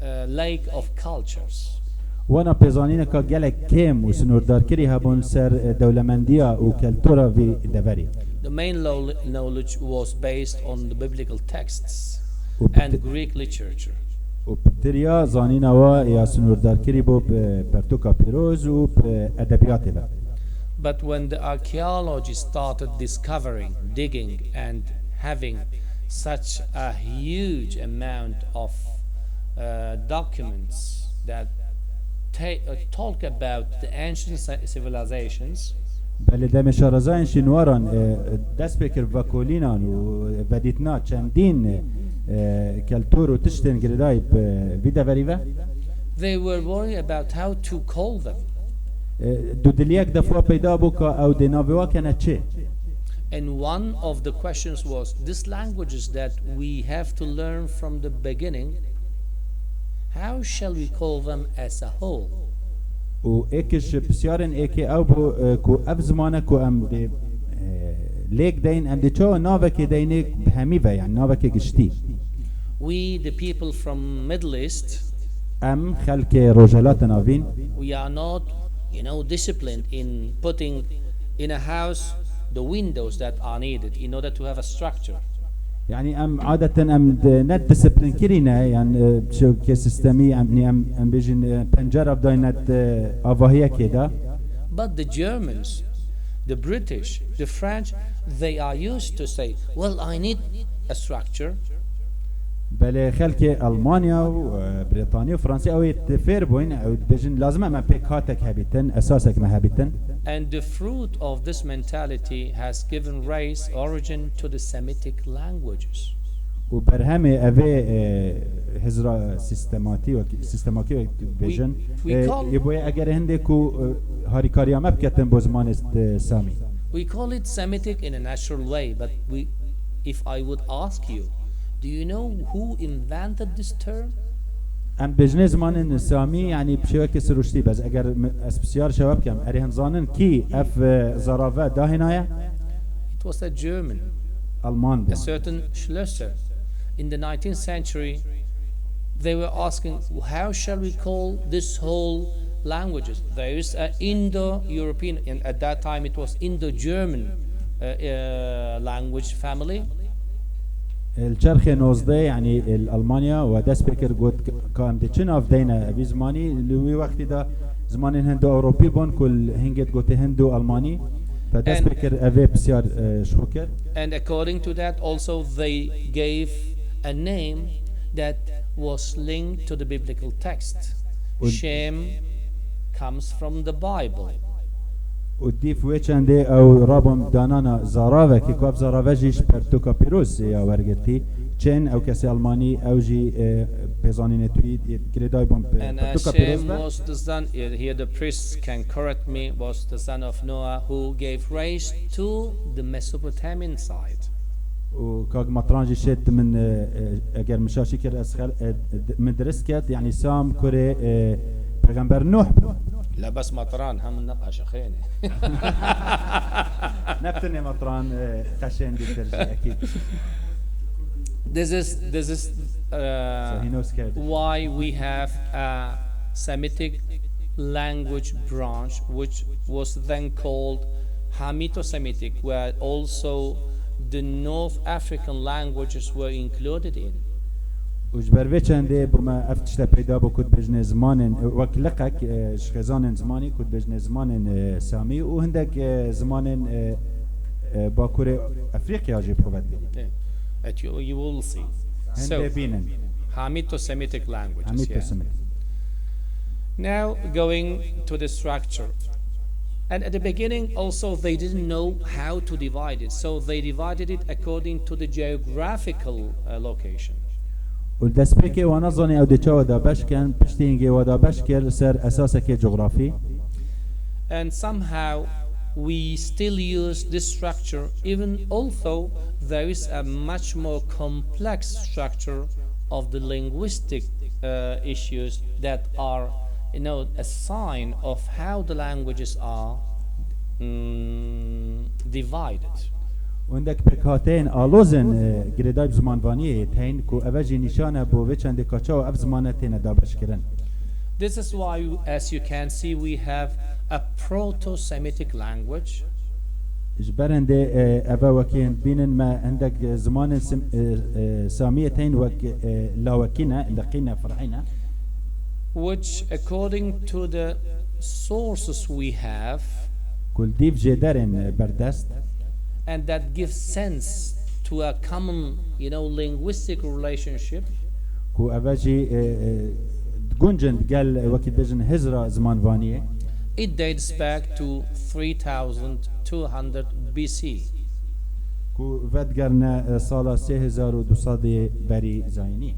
uh, lake of cultures. Wana pêzanîneka gelek kêm û sinûrdarkirî hebûn ser, e, dewlemendiya û keltura vî deverî. The main lo- knowledge was based on the biblical texts Û and Greek literature. Û pitiriya zanîna wa ya sinûrdarkirî bû bi pertûka pîroz û bi edebiyatê ve. But when the archaeology started discovering, digging, and having such a huge amount of, uh, documents that ta- uh, talk about the ancient ci- civilizations, Belê demê şarezayên şînwaran, e, dest pê kir vekolînan û vedîtina çendîn, e, keltûr û tiştên girêdayî bi vî deverî ve. They were worried about how to call them. E, dûdiliyek def wa peyda bû ka ew dê navê wa kene çi? And one of the questions was, these languages that we have to learn from the beginning, how shall we call them as a whole? û êk ji pisyarên êkê ew bû, e, ku ev zimane ku em dê, e, lêk deyn, em dê çawa navekê deynê bi hemî ve, yani navekê giştî. We, the people from Middle East, Em xelkê Rojhelata Navîn, we are not, you know, disciplined in putting in a house the windows that are needed in order to have a structure. yani em adeten em de, ne disiplîn kirî ne, yani, e, şewkê sistemî, em, em, em bêjin, e, pencere dayne di avahiyekê de. But the Germans, the British, the French, they are used to say, well, I need a structure. Belê xelkê Almanya û, e, Brîtanya û Fransa ew ê di fêr bûyn, ew dibêjin, lazim e me pêk hatek hebîtin, esasek me hebîtin. And the fruit of this mentality has given race origin to the Semitic languages. Û berhemê evê, e, hizra sistematî wek, sistemakî wek dibêjin, We e, call- ê boye eger hindê ku, e, harîkariya me biketin bo zimanê, e, Samî. We call it Semitic in a natural way, but we, if I would ask you, do you know who invented this term? Em bêjinê zimanên Samî, yani bi şêwekê siruştî, bes eger mi-, ez pisyar şewe bikem, erê him zanin kî ev, e, zarave dahênaye? It was a German, Alman a bû. Certain Schlosser. In the nineteenth century, they were asking, how shall we call this whole languages? There is an Indo-European, and at that time it was Indo-German uh, uh, language family. Li çerxê nozdeh, yani li Almanya, we dest pê kir, got ka em dê çi nav deyne evî zimanî. Li wî wextî de zimanên Hindo-Ewropî bûn ku li hingê digotê Hindo-Almanî. Te dest And- pê kir evê pisyar, e, ji xwe kir. And according to that, also they gave a name that was linked to the biblical text. Und- Shem comes from the Bible. Û dîf wê çendê ew rabûn danana zaravekî ku ev zarave jî ji Pertûka Pîroz ya wergirtî. Çên ew kesê Almanî, ew jî, e, pêzanînê tu yî girêdayî bûn Pe-, And Pertûka Hashem Pîroz be. Was the son, here the priests can correct me, was the son of Noah who gave race to the Mesopotamian side. û kak Matran jî şêt min, e, e, eger min şaşî kir, ez xel-, e, d-, min dirist ket, yani Sam kurê, e, Pêxember Nuh bû. La bes Matran hem neqaşe xêne. Ne bi tenê Matran, e, qeşên dîtir jî ekîd. This is this is So he uh, knows Kurdish. Why we have a Semitic language branch, which was then called Hamito-Semitic, where also the North African languages were included in. Û ji ber vê çendê bo me ev tişte peyda bû ku dibêjinê zimanên, e, wek liqek, e, ji xêzanên zimanî ku dibêjinê zimanên, e, Samî û hindek, e, zimanên, e, e, Bakurê Efrîqya jî bi xwe ve dibînin. Yeah. That you, you will see. So, Hindê bînin. Hamito-Semitic languages. Hamito Yeah. Semitic. Now going to the structure. And at the beginning also they didn't know how to divide it. So they divided it according to the geographical uh, location. Û li destpêkê wan nezanî ew dê çawa dabeş kin, piştî hingê wa dabeş kir li ser esasekê cografî. And somehow we still use this structure, even although there is a much more complex structure of the linguistic uh, issues that are, you know, a sign of how the languages are mm, divided. Hindek pêkhateyên alozên, e, girêdayî bi zimanvaniyê tên ku ev jî nîşan e bo vê çendê ka çawa ev zimane têne dabeşkirin. This is why, as you can see, we have a Proto-Semitic language. Ji ber hindê, e, eve wekî hûn dibînin me hindek zimanên sim-, e, e, Samiyê tên wek, e, lawekî ne, liqî ne, fir'î ne. Which, according to the sources we have, Ku li dîv jêderên berdest. And that gives sense to a common, you know, linguistic relationship. Ku eve jî, e, e, guncin digel, e, wekî dibêjin hizra zimanvaniyê. It dates back to three thousand two hundred B C. Ku vedigerine, e, sala sê hezar û du sedê berî zayînî.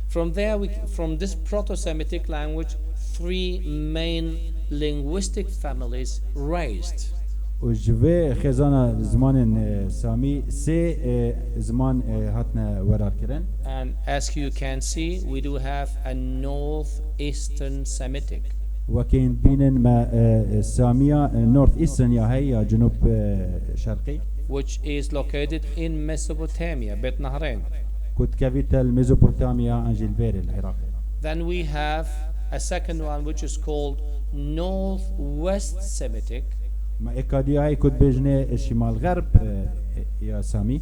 From there, we, from this Proto-Semitic language, three main linguistic families raised. Û ji vê xêzana zimanên, e, Samî sê, e, ziman, e, hatine werarkirin. And as you can see, we do have a northeastern Semitic, Wekî hûn dibînin me, e, e, Samiya, e, North Eastern ya hey ya Cenûb, e, Şerqî, which is located in Mesopotamia, Beit Nahrain. Ku dikevîte li Mezopotamya an jî li vêrê li Iraqê. Then we have a second one, which is called Northwest Semitic, Me êka diya hey ku dibêjinê Şimal Xerb, e, ya Samî,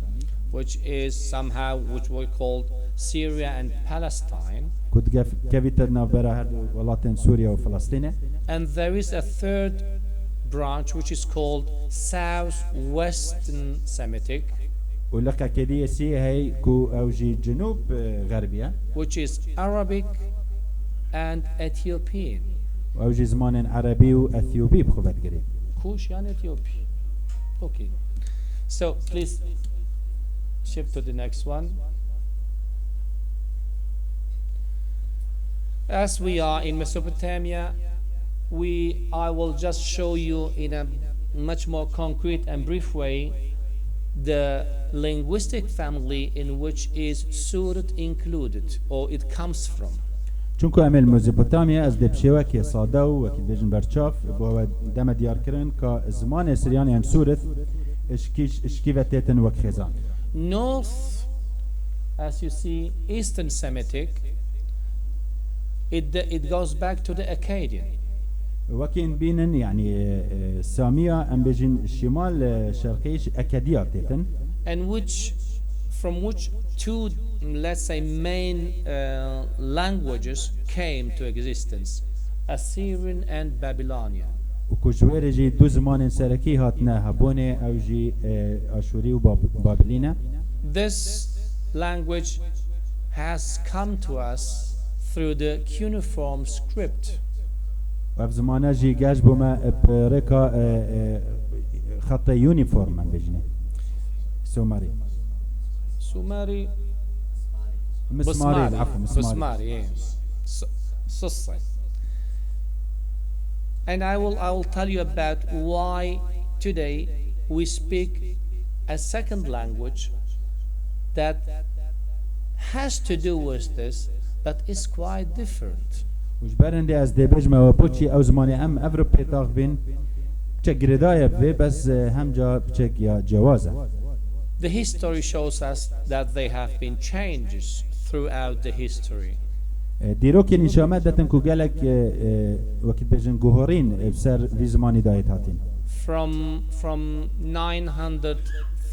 which is somehow which we called Syria and Palestine. Ku dikevîte di navbera her du welatên Sûriye û Filistînê. And there is a third branch, which is called Southwestern Semitic, Û liqekê dî yê sê hey ku ew jî Cenûb, e, Xerbî ye. Which is Arabic and Ethiopian. Ew jî zimanên Erebî û Etiyopî bi xwe vedigirê. Kuş yan Etiyopî. Okay. So please shift to the next one. As we are in Mesopotamia, we I will just show you in a much more concrete and brief way the linguistic family in which is Surat included or it comes from. Çunku em ê li Mezopotamya, ez dê bi şêwekê sade û wekî dibêjin berçav bo we deme diyarkirin ka zimanê Siryan yan Sûrit ji kî, ji kî ve têtin wek xêzan. North, as you see, Eastern Semitic, it, it goes back to the Akkadian. Wekî hûn dibînin, yanî, e, e, Samiya, em bêjin Şimal, e, Şerqî ji Ekediya têtin. And which, from which two, let's say, main uh, languages came to existence, Assyrian and Babylonian. Û ku ji wê re jî du zimanên serekî hatine hebûnê, ew jî, e, Aşûrî û Bab-, Babilî ne. This language has come to us through the cuneiform script. Ev zimane jî geş bû me bi rêka, e, e, xetê uniform, em bêjinê. Sumerî. Sumerî. Mismarî, efû, mismarî. Bismari, yeah. S- Sissi. And I will, I will tell you about why today we speak a second language that has to do with this, but is quite different. Û ji ber hindê ez dê bêjime we boçî ew zimanê em ev re pêtax bîn, piçek girêdayî ye bi vê, bes, e, hemca piçek ya cewaz e. The history shows us that there have been changes throughout the history. E, dîrokên înşa me detin ku gelek, e, e, wekî dibêjin guhorîn, e, bi ser vî zimanî de yêt hatîn. From, from nine hundred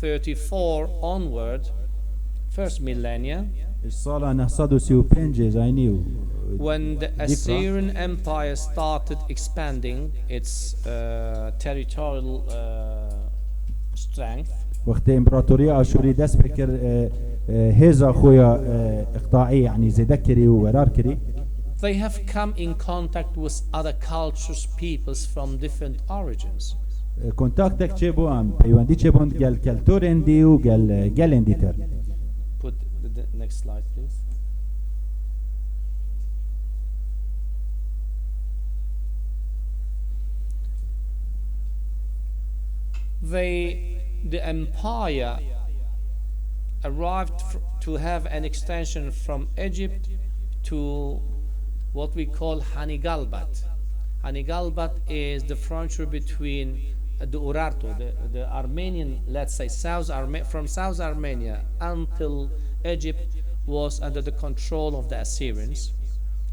thirty-four onward, first millennia, Ji sala neh sed û sî û pêncê zaynî û when the dîka. Assyrian Empire started expanding its uh, territorial uh, strength, Wextê împeratoriya Aşûrî dest pê kir, e, e, hêza xwe ya, e, iqtaî, yanî zêde kirî û werar kirî. They have come in contact with other cultures, peoples from different origins. E, kontaktek çêbû em, peywendî çêbûn gel keltorên dî û gel, e, gelên dîtir. Put the, the next slide, please. They, the empire arrived fr- to have an extension from Egypt to what we call Hanigalbat. Hanigalbat is the frontier between uh, the Urartu, the, the Armenian, let's say, South Arme- from South Armenia until Egypt was under the control of the Assyrians.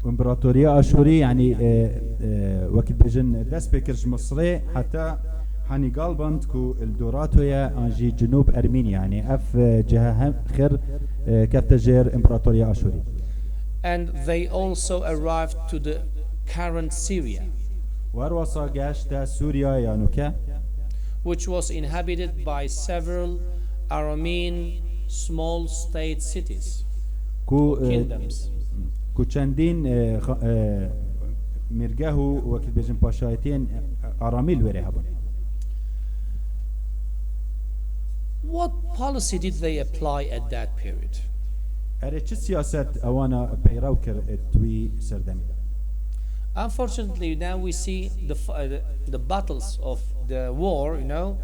Împeratoriya Aşûrî, yanî, e, e, wekî dibêjin, dest pê kir ji Misrê heta Hanigalbant ku li Dorato ye, an jî Cinûb Ermînî, yanî ev, e, cihe hem xêr, e, kefte jêr Împeratoriya Aşûrî. And they also arrived to the current Syria, Û her wesa geşte Sûriya ya nûke, which was inhabited by several Aramean small state cities, ku, e, kingdoms. ku çendîn, e, xa- e, mîrgeh û wekî dibêjin paşayetiyên Aramî li wêrê hebûn. What policy did they apply at that period? Erê çi siyaset ewana peyrew kir di wî serdemî de? Unfortunately, now we see the, f- uh, the, the battles of the war, you know,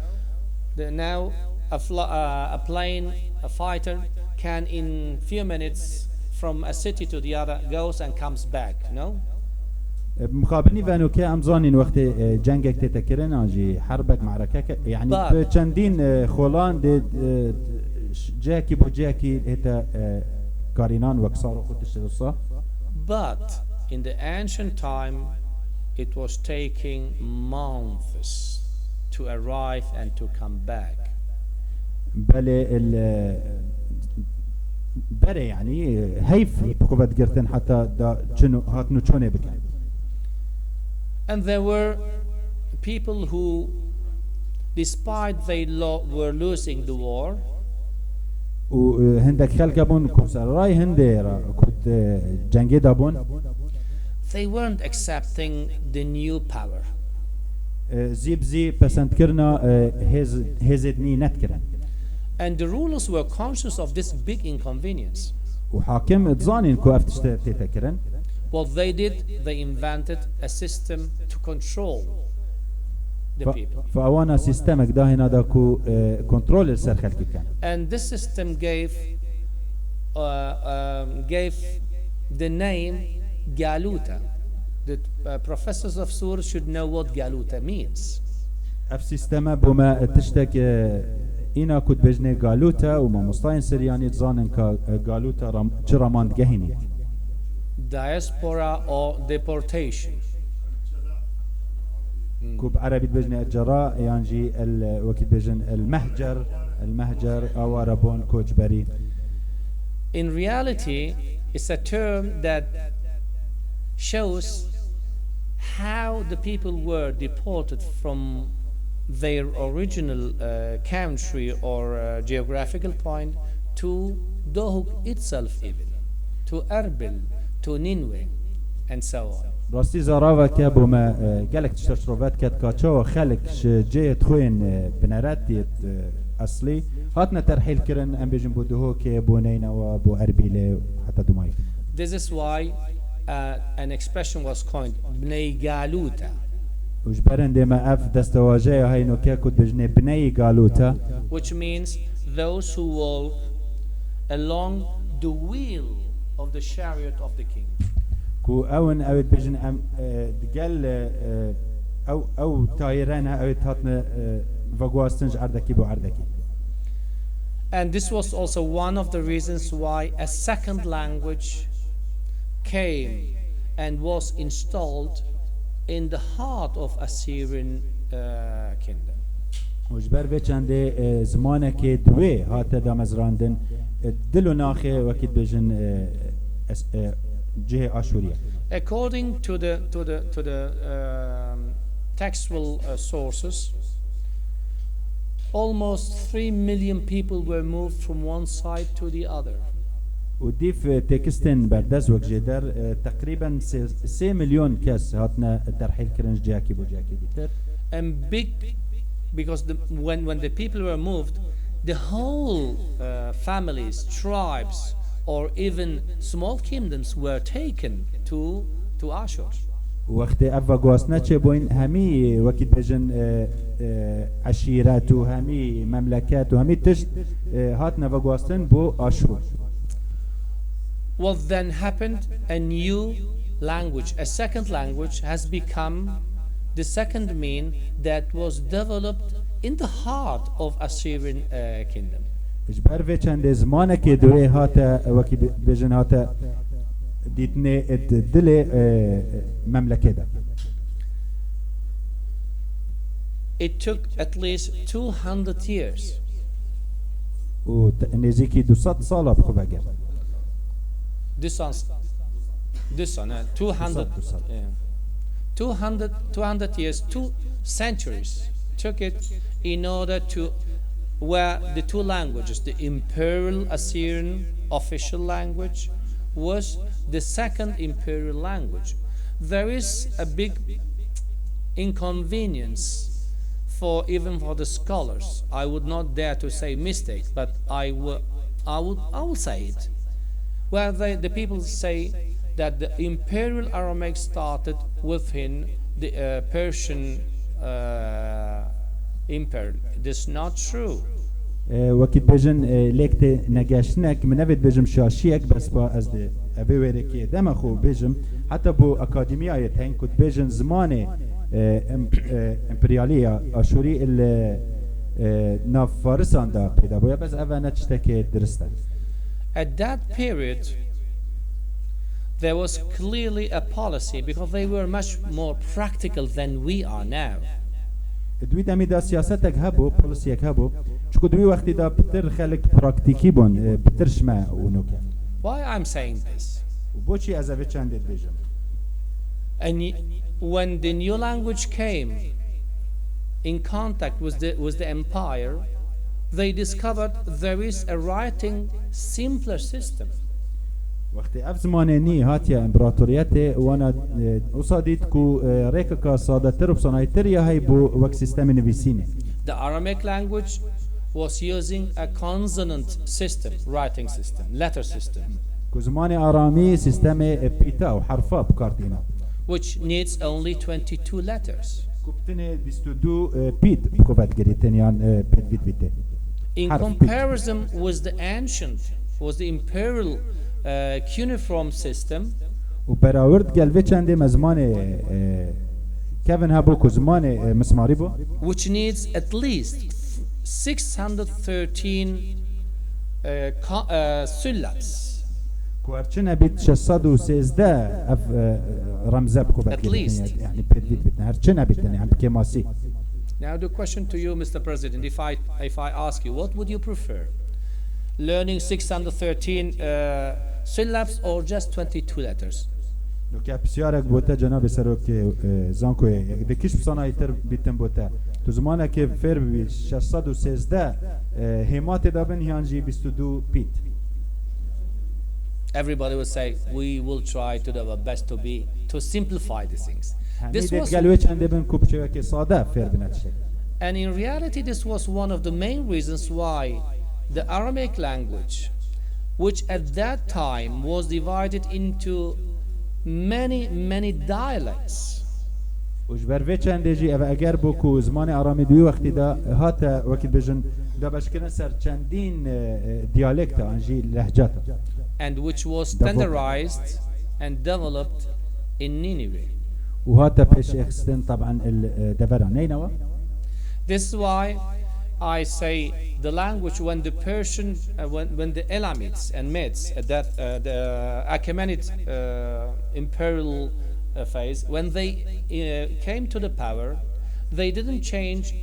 the, now a, fl- uh, a plane, a fighter can in few minutes from a city to the other goes and comes back, no? Mixabinî venoke em zanîn wextê e, cengek tête kirin an jî herbek merekeke yani But- bi çendîn e, xolan dê e, ş- cihekî bo cihekî hête e, karînan wek sar û xwe tiştê wisa. But in the ancient time, it was taking months to arrive and to come back. Belê il e, berê yani e, heyf bi xwe vedigirtin heta da çin û- hatin û çonê bikin. And there were people who, despite they lo- were losing the war, û e, hindek xelke bûn ku serray hindê re ku di cengê de bûn. They weren't accepting the new power. E, zî bi zî pesendkirina e, hêz- hêzê dinî nedikirin. And the rulers were conscious of this big inconvenience. Û hakim dizanîn ku ev tişte tête kirin. What they did, they invented a system to control the Fa- people. Fa ewana sîstemek dahêna da ku e, kontrol li ser xelkî bikin. And this system gave uh, um, gave the name Galuta. The uh, professors of Sur should know what Galuta means. Ev sîsteme bo me tiştek e, îna ku dibêjinê galûte û mamostayên Siryanî dizanin ka e, galûte ram, çi raman digehînî. Diaspora or deportation. Ku bi erebî dibêjinê ecera yan jî el wekî dibêjin el mehcer, el mehcer aware bûn koçberî. In reality, it's a term that shows how the people were deported from their original uh, country or uh, geographical point to Dohuk itself, even to Erbil, to Nineveh, and so on. Rastî zaraveke bo me e, gelek tişte şirove diket ka çawa xelk ji cihê xwe yên e, bineret yê e, eslî hatine terhîl kirin, em bêjin bo Duhokê, bo Neynewa, bo Erbîlê heta Dumayê. This is why uh, an expression was coined, Bnei Galuta. Û ji ber hindê me ev destewajeya heynoke ku dibêjinê bineyî galûte. Which means those who walk along the wheel of the chariot of the king. Ku ew in ew ê dibêjin em e, digel e, ew ew tayîre ne ew ê hatine e, veguhastin ji erdekî bo erdekî. And this was also one of the reasons why a second language came and was installed in the heart of Assyrian uh, kingdom. Û ji ber vê çendê e, zimanekê di wê hate damezrandin e, dil û naxê wekî dibêjin e, es- e, cihê Aşûriye. According to the to the to the um, textual uh, sources, almost three million people were moved from one side to the other. Û dîv e, têkistên berdest wek jêder e, teqrîben sê- sê milyon kes hatine terhîl kirin ji cihekî bo cihekî dîtir. And big, because the, when, when the people were moved, the whole uh, families, tribes, or even small kingdoms were taken to, to Ashur. Wextê ev veguhastine çêbûyîn, hemî wekî dibêjin e, e, eşîret û hemî memleket û hemî tişt e, hatine veguhastin bo Aşûr. What then happened? A new language, a second language, has become the second mean that was developed in the heart of Assyrian uh, kingdom. Ji ber vê çendê zimanekê di wê hate wekî bi- bêjin hate dîtinê di dilê e, memlekê de. It took at least two hundred years. Û te- nêzîkî du sed sala bi xwe vegirt. This one, this one, uh, two hundred, Two hundred. yeah. two hundred, two hundred years, two centuries took it in order to, where the two languages, the imperial Assyrian official language was the second imperial language. There is a big inconvenience for, even for the scholars. I would not dare to say mistake, but I will, I would, I will say it. Where they, the people say that the Imperial Aramaic started within the uh, Persian uh, imperial. It is not true. E, wekî dibêjin, e, lêk tê negeştinek, min nevê dibêjim şaşiyek, bes ba ez di evê wêrekê deme xwe bêjim, heta bo akademiyayê tên ku dibêjin zimanê, e, em-, e, emperyalî ya Aşûrî li, e, nav Farisan de peyda bûye, bes ev ne tiştekê dirist e. At that period, there was clearly a policy because they were much more practical than we are now. Di wî demî de siyasetek hebû, polisiyek hebû. Çiku di wî wextî de pitir xelk praktîkî bûn, e, pitir şime û nûke. Why I'm saying this? Û boçî ez ê vê çendê dibêjim? And y- when the new language came in contact with the, with the empire, they discovered there is a writing simpler system. Wextê ev zimanê nî hatiye împeratoriyetê, wana, e, wisa dît ku, e, rêkeka sadetir û sanayîtir ya heyî bû wek sîstemê nivîsînê. The Aramaic language was using a consonant system, writing system, letter system, Ku zimanê aramî sîstemê, e, pîta û herfa bi kar tîna. which needs only twenty-two letters. Ku bi tenê bîst û du, e, pît bi xwe vedigirîtin yan, e, pêdivî dibîtê. In Harf pît. Comparison with the ancient, was the imperial uh, cuneiform system, Û berawird gel vê çendê me zimanê, e, kevin hebû ku zimanê, e, mismarî bû. which needs at least six hundred thirteen uh, co- uh, syllabes. Ku her çi nebît şeş sed û sêzdeh ev, e, remze bi xwe vedigirîtin, least. Yani pêdivî dibîtin. Her çi nebîtin, yani bi kêmasî. Now the question to you, Mister President, if I if I ask you, what would you prefer? Learning six hundred thirteen uh, syllabes or just twenty-two letters? Nuke pisyarek bo te cenabê serokê, e, zankoyê, di kîş bi sanayîtir bîtin bo te. Tu zimanekê fêr bibî, şeş sed û sêzdeh, e, hêmatê de bin yan jî bîst û du pît. Everybody will say, we will try to do our best to be to simplify these things. Hemî This dê was, gel wê çendê bin ku bi çêwekê sade fêr bine tiştek. And in reality, this was one of the main reasons why the Aramaic language, which at that time was divided into many, many dialects, Û ji ber vê çendê jî ev eger bû ku zimanê aramî di wî wextî de hate, wekî dibêjin, dabeşkirin ser çendîn, e, e, diyalekta an jî lehcata. and which was Developed. standardized and developed in Nineveh. Û hate pêşêxistin taban il, e, devera Neynewa. This is why I say the language, when the Persian, uh, when, when the Elamids and Medes, uh, that uh, the Achaemenid uh, imperial uh, phase, when they uh, came to the power, they didn't change.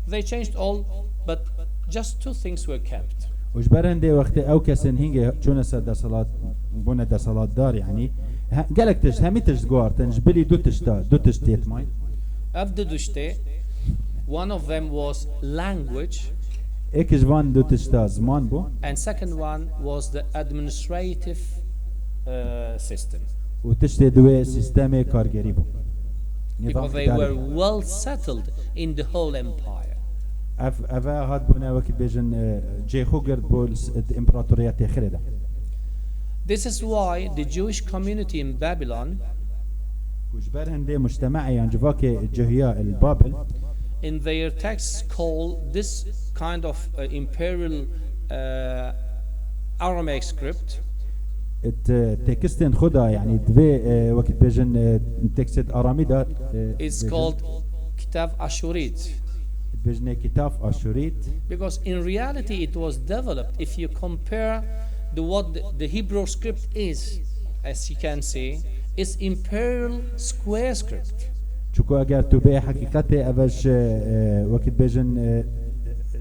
They changed all, but just two things were kept. Û ji ber hindê wextê ew kesên hingê çûne ser deselat, bûne deselatdar, yani he, gelek tişt, hemî tişt guhartin, ji bilî du tişta, du tişt yêt mayîn. Of the Dushte, one of them was language, Êk ji van du tişta ziman bû. and second one was the administrative uh, system. Û tiştê duwê sîstemê kargerî bû. Nîzam Because they îdarî. Were well settled in the whole empire. Ev, eve hat bûne wekî dibêjin, e, cê xwe girt bo li s-, di împeratoriyetê xirê de. This is why the Jewish community in Babylon, Ku ji ber hindê mujteme'ê yan civakê cihiya li Babil, in their texts, call this kind of uh, imperial uh, Aramaic script it, e, tekstên xwe da, yani divê, e, wekî dibêjin, e, tekstê aramî da, e, is dibêjin. Called Kitav Ashurit. Dibêjinê Kitav Aşûrît. Because in reality, it was developed. If you compare the what the, the Hebrew script is, as you can see, is imperial square script. Çuku eger tu bê heqîqetê, ev ji, e, wekî dibêjin, e,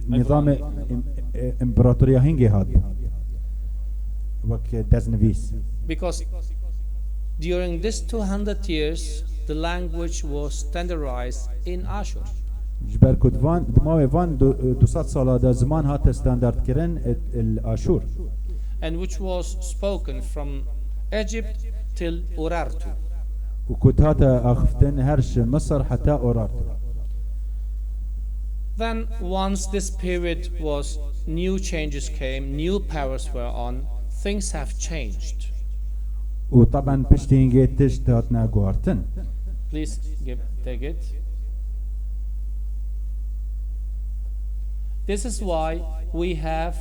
nîzamê im-, e, împeratoriya hingê hat. Wek, e, destnivîs. Because during this two hundred years, the language was standardized in Ashur. Ji ber ku di van, di mawê van du, du sed sala de ziman hate standardkirin, e, li Aşûr. And which was spoken from Egypt till Urartu. Û ku hate axiftin her ji Misir heta Urartu. Then, once this period was, new changes came, new powers were on, things have changed. Û taban piştî hingê tişt hatine guhartin. Please give, take it. This is why we have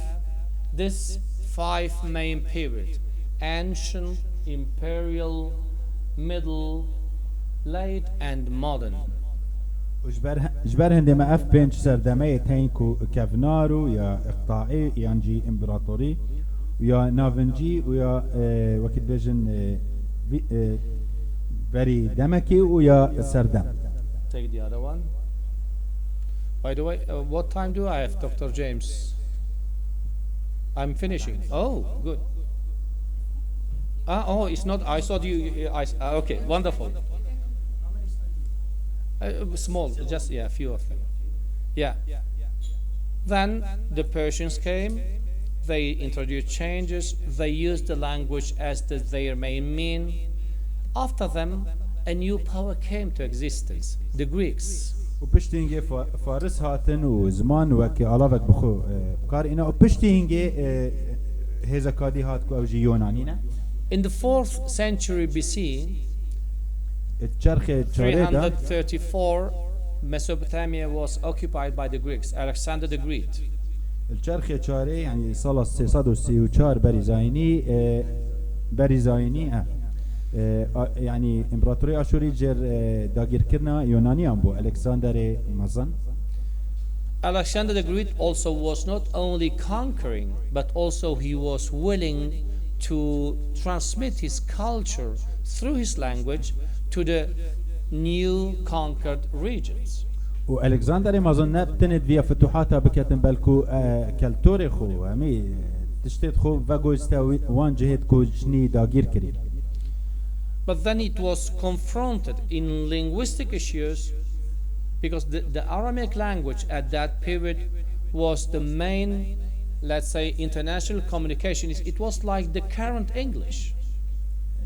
this five main period: ancient, imperial, middle, late and modern. Û ji ber, ji ber hindê me ev pênc serdemeyê tên ku kevnar û ya îqtaî yan jî împaratorî û ya navincî û ya, e, wekî dibêjin, e, vî, e, berî demekê û ya serdem. Take the other one. By the way, uh, what time do I have, Doctor James? I'm finishing. Oh, good. Ah, oh, it's not. I thought you. you- I, ah, okay, wonderful. Uh, small, just, yeah, a few of them. Yeah. Then the Persians came. They introduced changes. They used the language as the, their main mean. After them, a new power came to existence: the Greeks. û piştî hingê fa- Faris hatin û ziman wek alavek bi xwe, e, bi kar îna û piştî hingê, e, hêza kadî hat ku ew jî Yonanî ne. In the fourth century B C, Di çerxê çarê de, three hundred thirty-four, Mesopotamia was occupied by the Greeks, Alexander the Great. Li çerxê çarê, yanî sala sê sed û sî û çar berî zayînî, e, berî zayînî, e, e, a- yanî împaratorê Aşûrî jêr, e, dagîrkirina Yonaniyan bû, Alexanderê Mezin. Alexander the Great also was not only conquering, but also he was willing to transmit his culture through his language to the new conquered regions. û Alexanderê Mezin ne tenê di viya fituhata biketin, belku, e, keltorê xwe, hemî tiştê xwe vegoyiste wî- wan cihêt ku jinî dagîr kirî. But then it was confronted in linguistic issues because the, the Aramaic language at that period was the main, let's say, international communication. It was like the current English.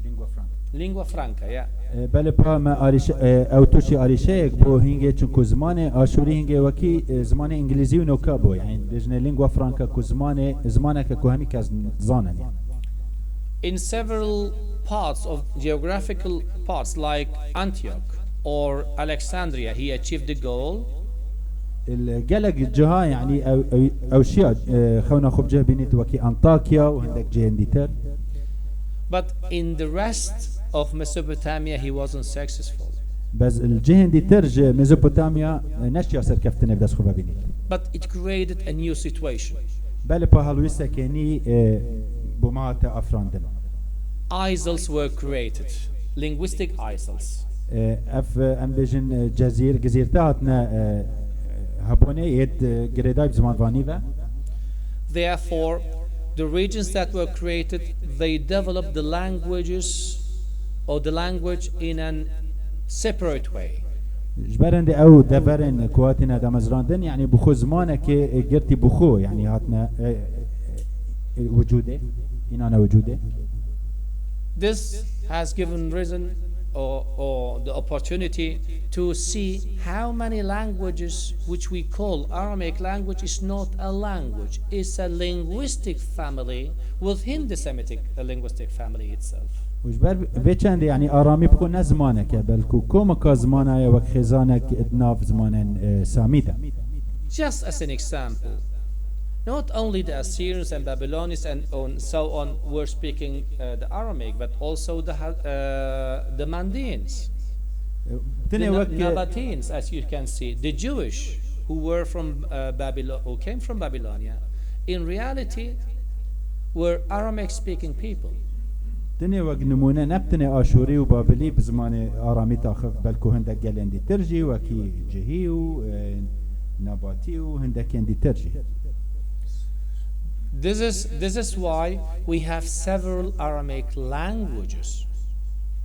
Lingua franca. Lingua franca, yeah. E, belê pa me arîşe, e, ew tûşî arîşeyek bû hingê, çunku zimanê Aşûrî hingê wekî, e, zimanê îngilîzî û noka bû. Yanî dibêjine lingua franca ku zimanê, zimaneke ku hemî kes zanin. In several parts of geographical parts like Antioch or Alexandria, he achieved the goal. Li gelek ciha, yanî ew, ew, ew şiya, e, xewna xwe bi cih bînît wekî Antakya û hindek cihên dîtir. But in the rest of Mesopotamia, he wasn't successful. Bes li cihên dîtir ji Mezopotamya, e, neşiya serkeftinê bi dest xwe vebînît. But it created a new situation. Belê pa helwîstekê nî, e, bo me hate afirandin. Isles were created, linguistic isles. E, ev, e, em bêjin, e, cezîr, gizîrte hatine, e, hebûnê yêt, e, girêdayî bi zimanvanî ve. Therefore, the regions that were created, they developed the languages or the language in a separate way. Ji ber hindê ew deverên ku hatine damezrandin, yanî bi xwe zimanekê, e, girtî bi xwe, yanî hatine, e, e, wicûdê, înane wicûdê. This has given reason or, or the opportunity to see how many languages which we call Aramaic language is not a language, it's a linguistic family within the Semitic, uh, linguistic family itself. Û ji ber vê çendê, yanî aramî bi xwe ne zimanek e, belku komeka zimana ye wek xêzanek di nav zimanên, e, samî de. Just as an example, not only the Assyrians and Babylonians and on, so on were speaking, uh, the Aramaic, but also the, uh, the Mandeans, the Tenê Na- wek, e, Nabateans, as you can see, the Jewish who were from, uh, Babylon, who came from Babylonia, in reality were Aramaic speaking people. Tenê wek nimûne, ne bi tenê Aşûrî û Babilî bi zimanê aramî taxif, belku hindek gelên dîtir jî, wekî Cihî û, e, Nabatî û hindekên dîtir jî. This is, this is why we have several Aramaic languages.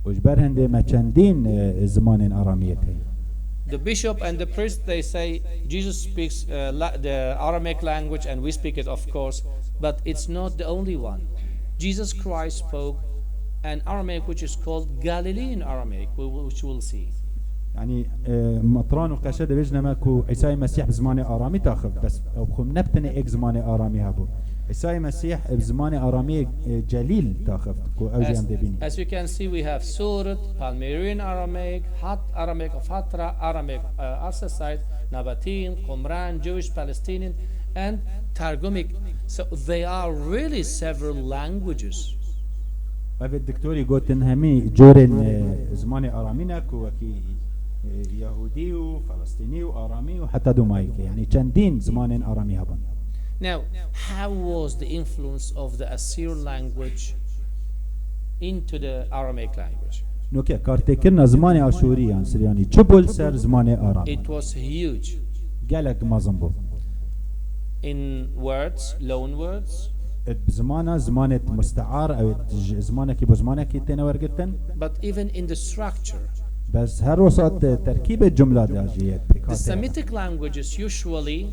Û ji ber hindê me çendîn, e, zimanên aramiyê heye. The bishop and the priest, they say Jesus speaks, uh, la- the Aramaic language, and we speak it, of course, but it's not the only one. Jesus Christ spoke an Aramaic which is called Galilean Aramaic, we will- which we'll see. Yanî, e, metran û qeşe dibêjine me ku Îsayê Mesîh bi zimanê aramî taxif, bes ew bi xwe ne bi tenê êk zimanê aramî hebû. Îsayê Mesîh bi zimanê aramî, e, celîl taxif, ku ew jî As, em dê bînin. as you can see, we have Surat, Palmyrean Aramaic, Hat Aramaic of Hatra, Aramaic, uh, Arsacite, Nabatean, Qumran, Jewish, Palestinian, and Targumic. So they are really several languages. Ev ê doktorî gotin hemî corên e, zimanê aramî ne ku wekî e, Yahûdî û Felestînî û aramî û heta domayî ke. Yanî çendîn zimanên aramî hebin. Now, how was the influence of the Assyrian language into the Aramaic language? Noke kartêkirina zimanê aşûrî yan siryanî çi bû li ser zimanê aramî? It was huge. Gelek mezin bû. In words, loan words, Bi zimana, zimanê mustear, ew ê ji zimanekî bo zimanekî têne wergirtin. But even in the structure. Bes her wisa te-, terkîbê cumla de jî yê pêk The hate. Semitic languages, usually,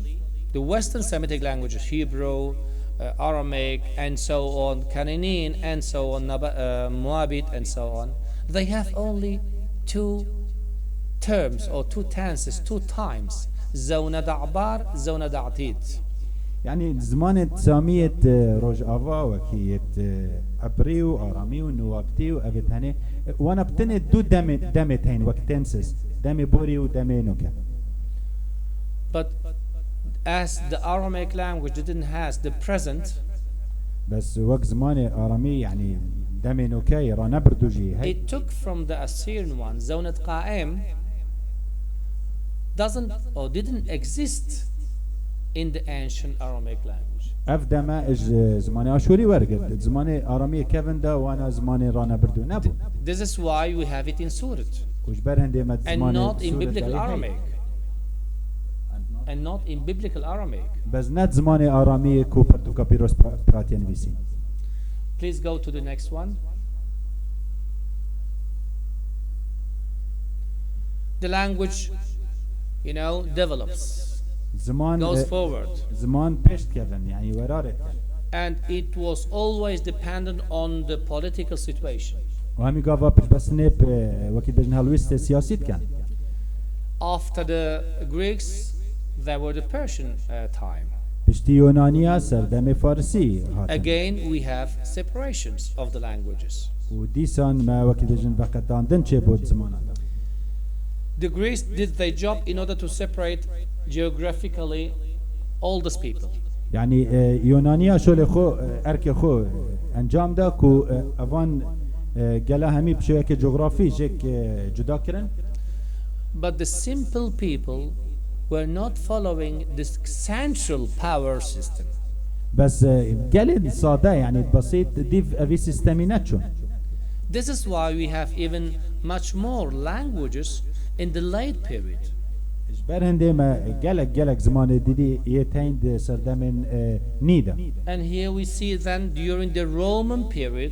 the Western Semitic languages, Hebrew, uh, Aramaic, and so on, Canaan, and so on, Naba- uh, Moabit, and so on, they have only two terms or two tenses, two times, Zewna Da'bar, Zewna Da'tid. Yanî zimanê Samiyê di Rojava wekî yê di Ebrî û Aramî û Nuwabtî û evê tenê wana bi tenê du demê, demê tên wek tenses, demê borî û demê noke. But as the Aramaic language didn't has the present, Bes wek zimanê aramî, yanî demê noke yê ranebirdû jî hey. It took from the Assyrian one, Zewna Da'im, doesn't or didn't exist in the ancient Aramaic language. Ev deme ji zimanê aşûrî wergirt. Zimanê aramiyê kevin de wana zimanê ranebirdû nebû. This is why we have it in Surat Û ji ber hindê me and zimanê not in Sûretê biblical heye. Aramaic. And not in biblical Aramaic. Bes ne zimanê aramiyê ku pertûka pîroz pa- pê hatiye nivîsîn. Please go to the next one. The language, you know, develops, Ziman goes e, forward. Ziman pêş dikevin, yanî werarê dikin. And it was always dependent on the political situation. Û hemî gava piştbestinê bi wekî dibêjin helwêstê siyasî dikin. After the Greeks, there were the Persian uh, time. Piştî Yonaniya serdemê Farisî hatin. Again, we have separations of the languages. Û dîsan me wekî dibêjin veqetandin çêbû di zimana de. The Greeks did their job in order to separate geographically all these people. Yanî e, Yonaniya şolê xwe, e, erkê xwe e, encam da ku e, evan e, gela hemî bi şêwekê cografî jêk e, cuda kirin. But the simple people were not following this central power system. Bes e, gelên sade, yanî besît, dîv evî sîstemî neçûn. This is why we have even much more languages in the late period. Ji ber hindê me gelek gelek zimanê dîdî yê tên di serdemên e, nî de. And here we see then during the Roman period,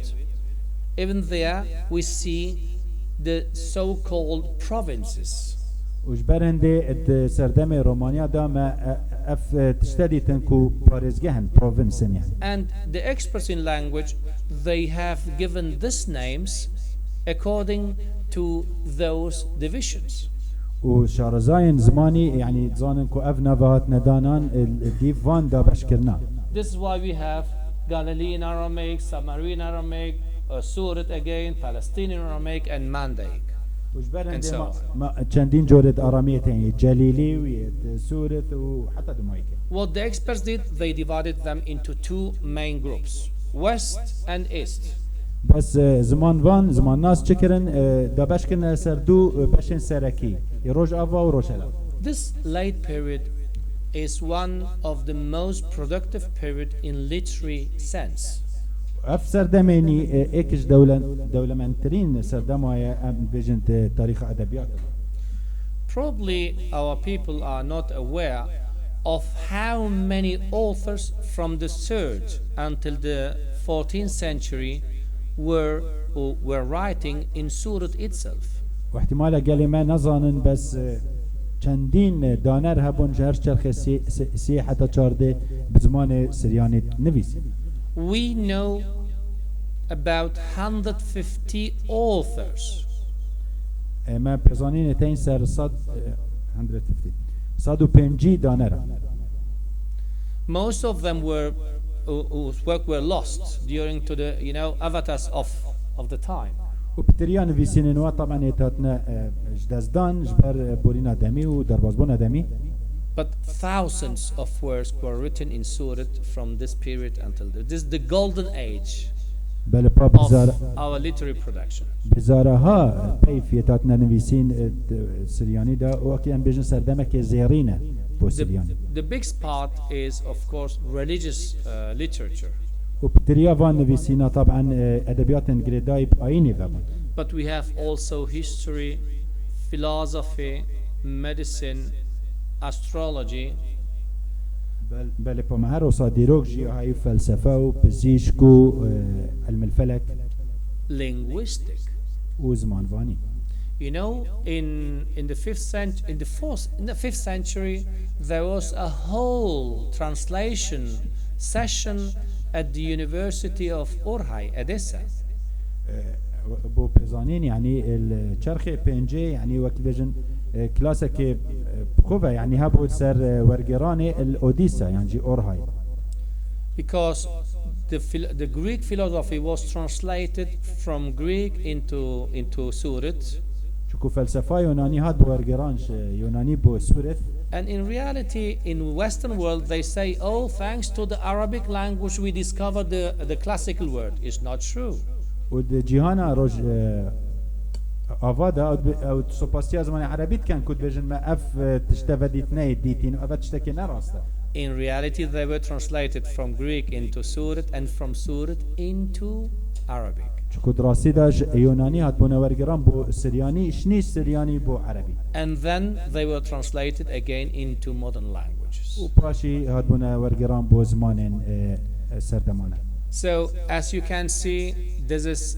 even there we see the so-called provinces. Û ji ber hindê di serdemê Romaniya de me e, ev e, tişte dîtin ku parêzgeh in, provins in yanî. And the experts in language, they have given these names according to those divisions. Û şarezayên zimanî, yanî dizanin ku ev nava hatine danan e, dîv van dabeşkirina. This is why we have Galilean Aramaic, Samarian Aramaic, uh, Surat again, Palestinian Aramaic, and Mandaic. Û ji ber And hindê so ma, on. ma çendîn corê di aramiyê tên yê Celîlî û yê di Sûret û heta di Mayke. What the experts did, they divided them into two main groups, West and East. Bes e, ziman van, zimannas çi kirin, e, dabeş kirine ser du e, beşên serekî, yê Rojava û Rojhela. This late period is one of the most productive period in literary sense. Ev serdemê nî e, êk ji dewle, dewlemendtirîn serdema ye, em bêjin di tarîxa edebiyatê. Probably our people are not aware of how many authors from the third until the fourteenth century were, were writing in Surat itself. Û ihtimale gelê me nezanin, bes e, çendîn e, daner hebûn ji her çerxê sê, sê, sê heta çardê bi zimanê siryanî nivîsîn. We know about hundred fifty authors. E, me pêzanînê tên ser sed, e, hundred fifty, sed û pêncî danera. Most of them were, who- whose work were lost during to the, you know, avatas of, of the time. Û pitiriya nivîsînên wa taban ê hatine e, ji dest dan ji ber e, borîna demî û derbazbûna demî. But thousands of works were written in Surat from this period until the, this is the golden age Belê pa of bizar, our literary production. bizaraha peyf yê hatine nivîsîn e, d- Siryanî de û wekî em bêjin serdemekê zêrîn e bo The, Siryanî. the biggest part is, of course, religious uh, literature. Û pitiriya van nivîsîna taban e, edebiyatên girêdayî bi ayînê ve bûn. But we have also history, philosophy, medicine, astrology, Bel- Belê pa me her wisa dîrok jî hayî felsefe û pizîşk û e, ilmil felek linguistic. û zimanvanî. You know, in in the fifth cent in the fourth in the fifth century, there was a whole translation session at the University of Urhay, Edessa. E, bo pêzanîn yanî li çerxê pêncê yanî wek bêjin e, klasekê e, bi xwe ve yanî hebû ser e, wergêranê li Odîsa yan jî Orhay. Because the phil- the Greek philosophy was translated from Greek into into Surat. Çunku felsefa Yunanî hat bi wergêran ji Yunanî bo Sûret. And in reality, in Western world, they say, "Oh, thanks to the Arabic language, we discovered the, the classical world." It's not true. Û di cîhana roj e, ava de ew dibê- ew sopasiya zimanê erebî dikin ku dibêjin me ev e, tişte ve dîtineyê dîtîn û ev tiştekê ne rast e. In reality, they were translated from Greek into Surat and from Surat into Arabic. Çunku di rastî de ji Yunanî hatbûne wergiran bo Siryanî, ji nî Siryanî bo Erebî. And then they were translated again into modern languages. Û paşî hatbûne wergiran bo zimanên e, e, serdemane. So, as you can see, this is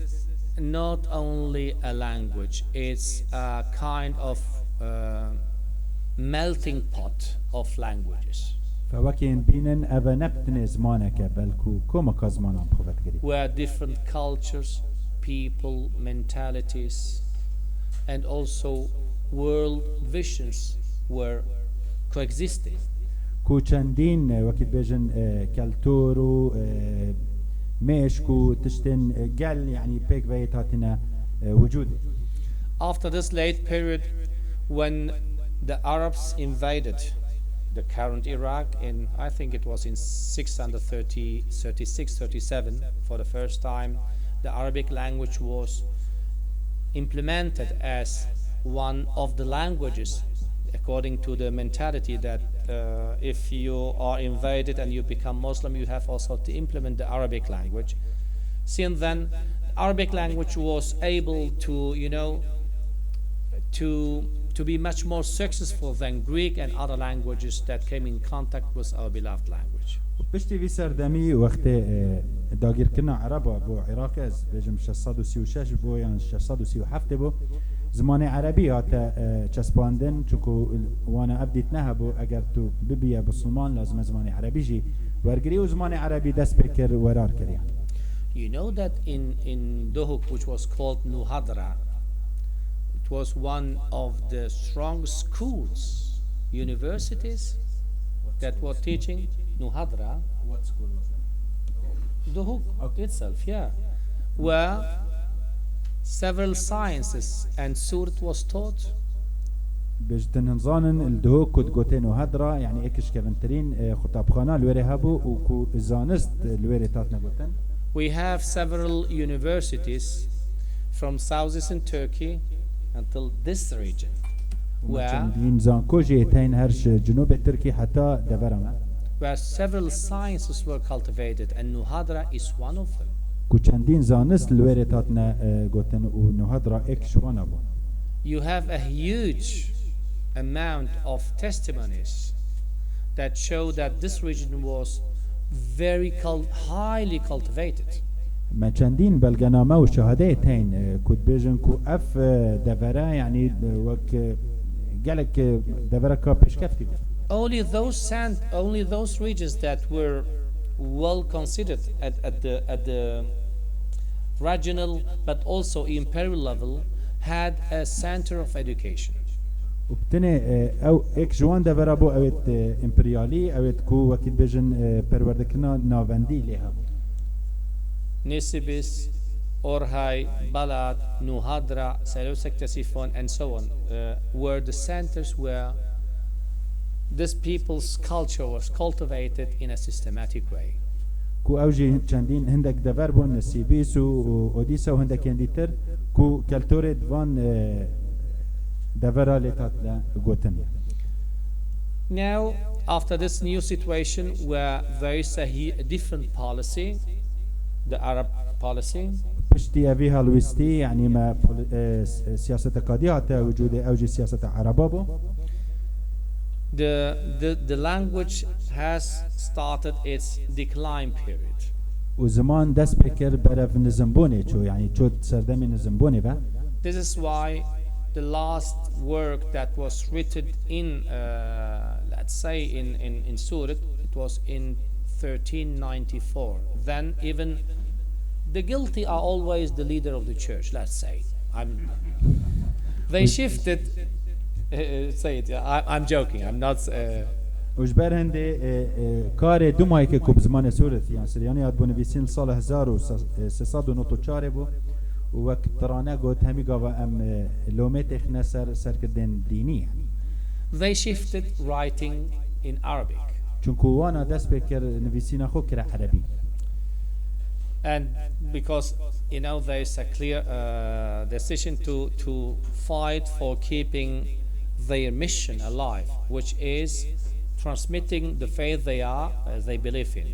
not only a language, it's a kind of uh, melting pot of languages. Fe wekî em bînin, ev ne bi tenê zimaneke, belku komeka zimanan bi xwe ve digirî. Where different cultures, people, mentalities, and also world visions were coexisting. Ku çendîn, e, wekî dibêjin, e, keltûr û, e, mêşk û tiştên, e, gel, yanî pêk ve yê hatine, e, wicûdê. After this late period, when the Arabs invaded the current Iraq in, I think it was in six hundred thirty, thirty-six, thirty-seven, for the first time, the Arabic language was implemented as one of the languages, according to the mentality that uh, if you are invaded and you become Muslim, you have also to implement the Arabic language. Since then, Arabic language was able to, you know, to to be much more successful than Greek and other languages that came in contact with our beloved language. Piştî vî serdemî wextê e, dagirkirina Ereba bo Iraq, ez bêjim şeş sed û sî û şeş bo yan şeş sed û sî û heft bo, zimanê Erebî hate e, çespandin, çunku wana ev dîtine hebû, eger tu bibiye bisilman, lazim e zimanê Erebî jî wergirî û zimanê Erebî dest pê kir, werar kir yani. You know that in, in Duhok, which was called Nuhadra, it was one of the strong schools, universities that were teaching Nuhadra. What school was that? Duhok Okay. itself, yeah. Where several sciences and Surat was taught. Bêjtin hin zanin, li Duhok ku digotê Nuhadra, yani êk ji kevintirîn e, qutabxana li wêrê hebû û ku zanist li wêrê tatine gotin. We have several universities from southeastern Turkey until this region, Û me where, çendîn zanko jî tên her ji Cinûbê Tirkî heta devera me. Where several sciences were cultivated, and Nuhadra is one of them. Ku çendîn zanist li wêrê tatine e, gotin û Nuhadra êk ji wana bû. You have a huge amount of testimonies that show that this region was very cult- highly cultivated. Me çendîn belgename û şehadeyê tên e, ku dibêjin ku ev e, devere, yani e, wek e, gelek e, devereka pêşkeftî bû. Only those sand, only those regions that were well considered at, at the at the regional but also imperial level had a center of education. Û bi tenê e, ew êk ji wan devera bû, ew êt e, împerialî, ew êt ku wekî dibêjin e, perwerdekirina navendî lê hebû. Nisibis, Orhay, Balad, Nuhadra, Seleucek Ctesiphon, and so on uh, were the centers where This people's culture was cultivated in a systematic way. Ku ew jî çendîn hindek dever bûn, Nisîbîs û, û Odîse û hindekên dîtir, ku keltorê di van, e, devera lê hatine gotin. Now, after this new situation where there is a, hu- a different policy, the Arab policy, Piştî evî helwîstî, yanî me poli- e, s- siyaseta kadî hate wicûdê, ew jî siyaseta Ereba bû. the, the, the language has started its decline period. Û ziman dest pê kir berev nizimbûnê çû, yanî çû serdemê nizimbûnê ve. This is why the last work that was written in, uh, let's say, in, in, in Surat, it was in thirteen ninety-four. Then even the guilty are always the leader of the church, let's say. I'm, they shifted. Uh, say it. I, I'm joking. I'm not. Uh, Û ji ber hindê, e, e, karê Dumayekê ku bi zimanê Sûrî yan Siryanî hatibû nivîsîn li sala hezar û sê sed û nod û çar bû û wek Tirane got, hemî gava em, e, lomê têxine ser serkirdên dînî, yanî. They shifted writing in Arabic. Çunku wana dest pê kir nivîsîna xwe kire erebî. And because, you know, there is a clear, uh, decision to, to fight for keeping their mission alive, which is transmitting the faith they are, uh, they believe in.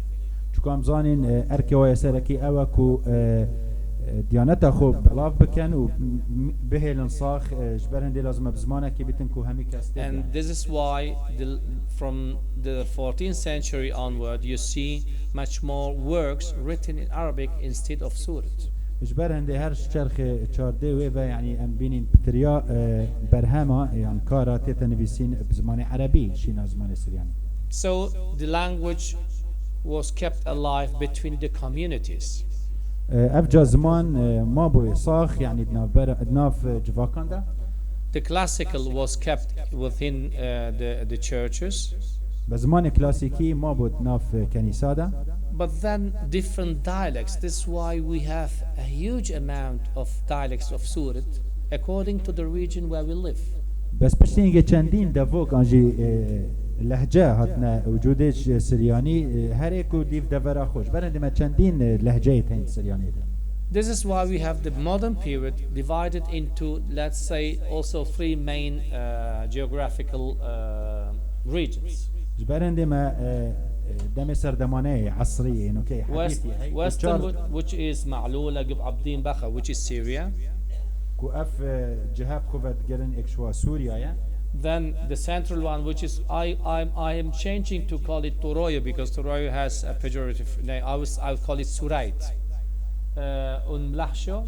Çunku em zanîn, e, erkê wa yê serekî ew e ku, e, e, diyaneta xwe belav bikin û m- m- bihêlin sax, e, ji ber hindê lazim e bi zimanekê bîtin ku hemî kes tê And bigihîne. This is why the, from the fourteenth century onward, you see much more works written in Arabic instead of Surat. Ji ber hindê her ji çerxê çardê wê ve, yanî em bînîn pitiriya, e, berhema yan kara tête nivîsîn bi zimanê erebî, şîna zimanê siryanî. So the language was kept alive between the communities. E, Evca ziman, e, mabûye sax, yanî di navbera, di nav, e, civakan de. The classical was kept within, uh, the, the churches. Bi zimanê klasîkî mabû di nav, e, kenîsa de. But then different dialects. This is why we have a huge amount of dialects of Surat, according to the region where we live. Bes piştî hingê çendîn devok an jî, e, lehce hatine wicûdê ji Siryanî, e, herê ku dîv devera xwe. Ji ber hindê me çendîn, e, lehceyê tên Siryanî de. This is why we have the modern period divided into, let's say, also three main, uh, geographical, uh, regions. Ji ber hindê me, e, e, demê serdemaneyê, esrî, nokeyê West, hedîtî heye, ku Western, çar whi- which is Ma'lûla, Gub Abdîn Bexa, which is Syria. Ku ev, e, cihe bi xwe ve digerin êkşwa Sûriya ye. Then the central one, which is I, I'm, I am changing to call it Toroyo because Toroyo has a pejorative name. I was, I'll call it Surayt. Uh, un Mlahsho,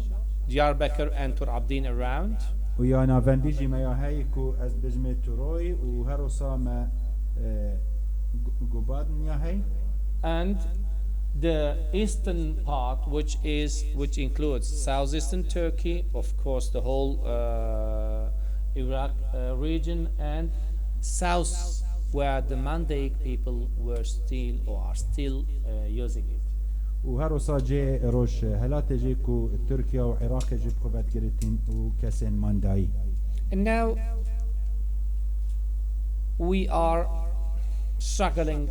Diyarbakir and Tur Abdin around. Û ya navendî jî me ya heyî ku ez dibêjimê Turoy û her wisa me, e, gu- Gubadin ya heyî. And the eastern part, which is, which includes southeastern Turkey, of course, the whole, uh, Iraq, uh, region, and south, where the Mandaic people were still or are still, uh, using it. Û her wisa cê roj helatê jî ku Tirkiye û Iraqê jî bi xwe ve digirîtîn û kesên Mandayî. And now we are struggling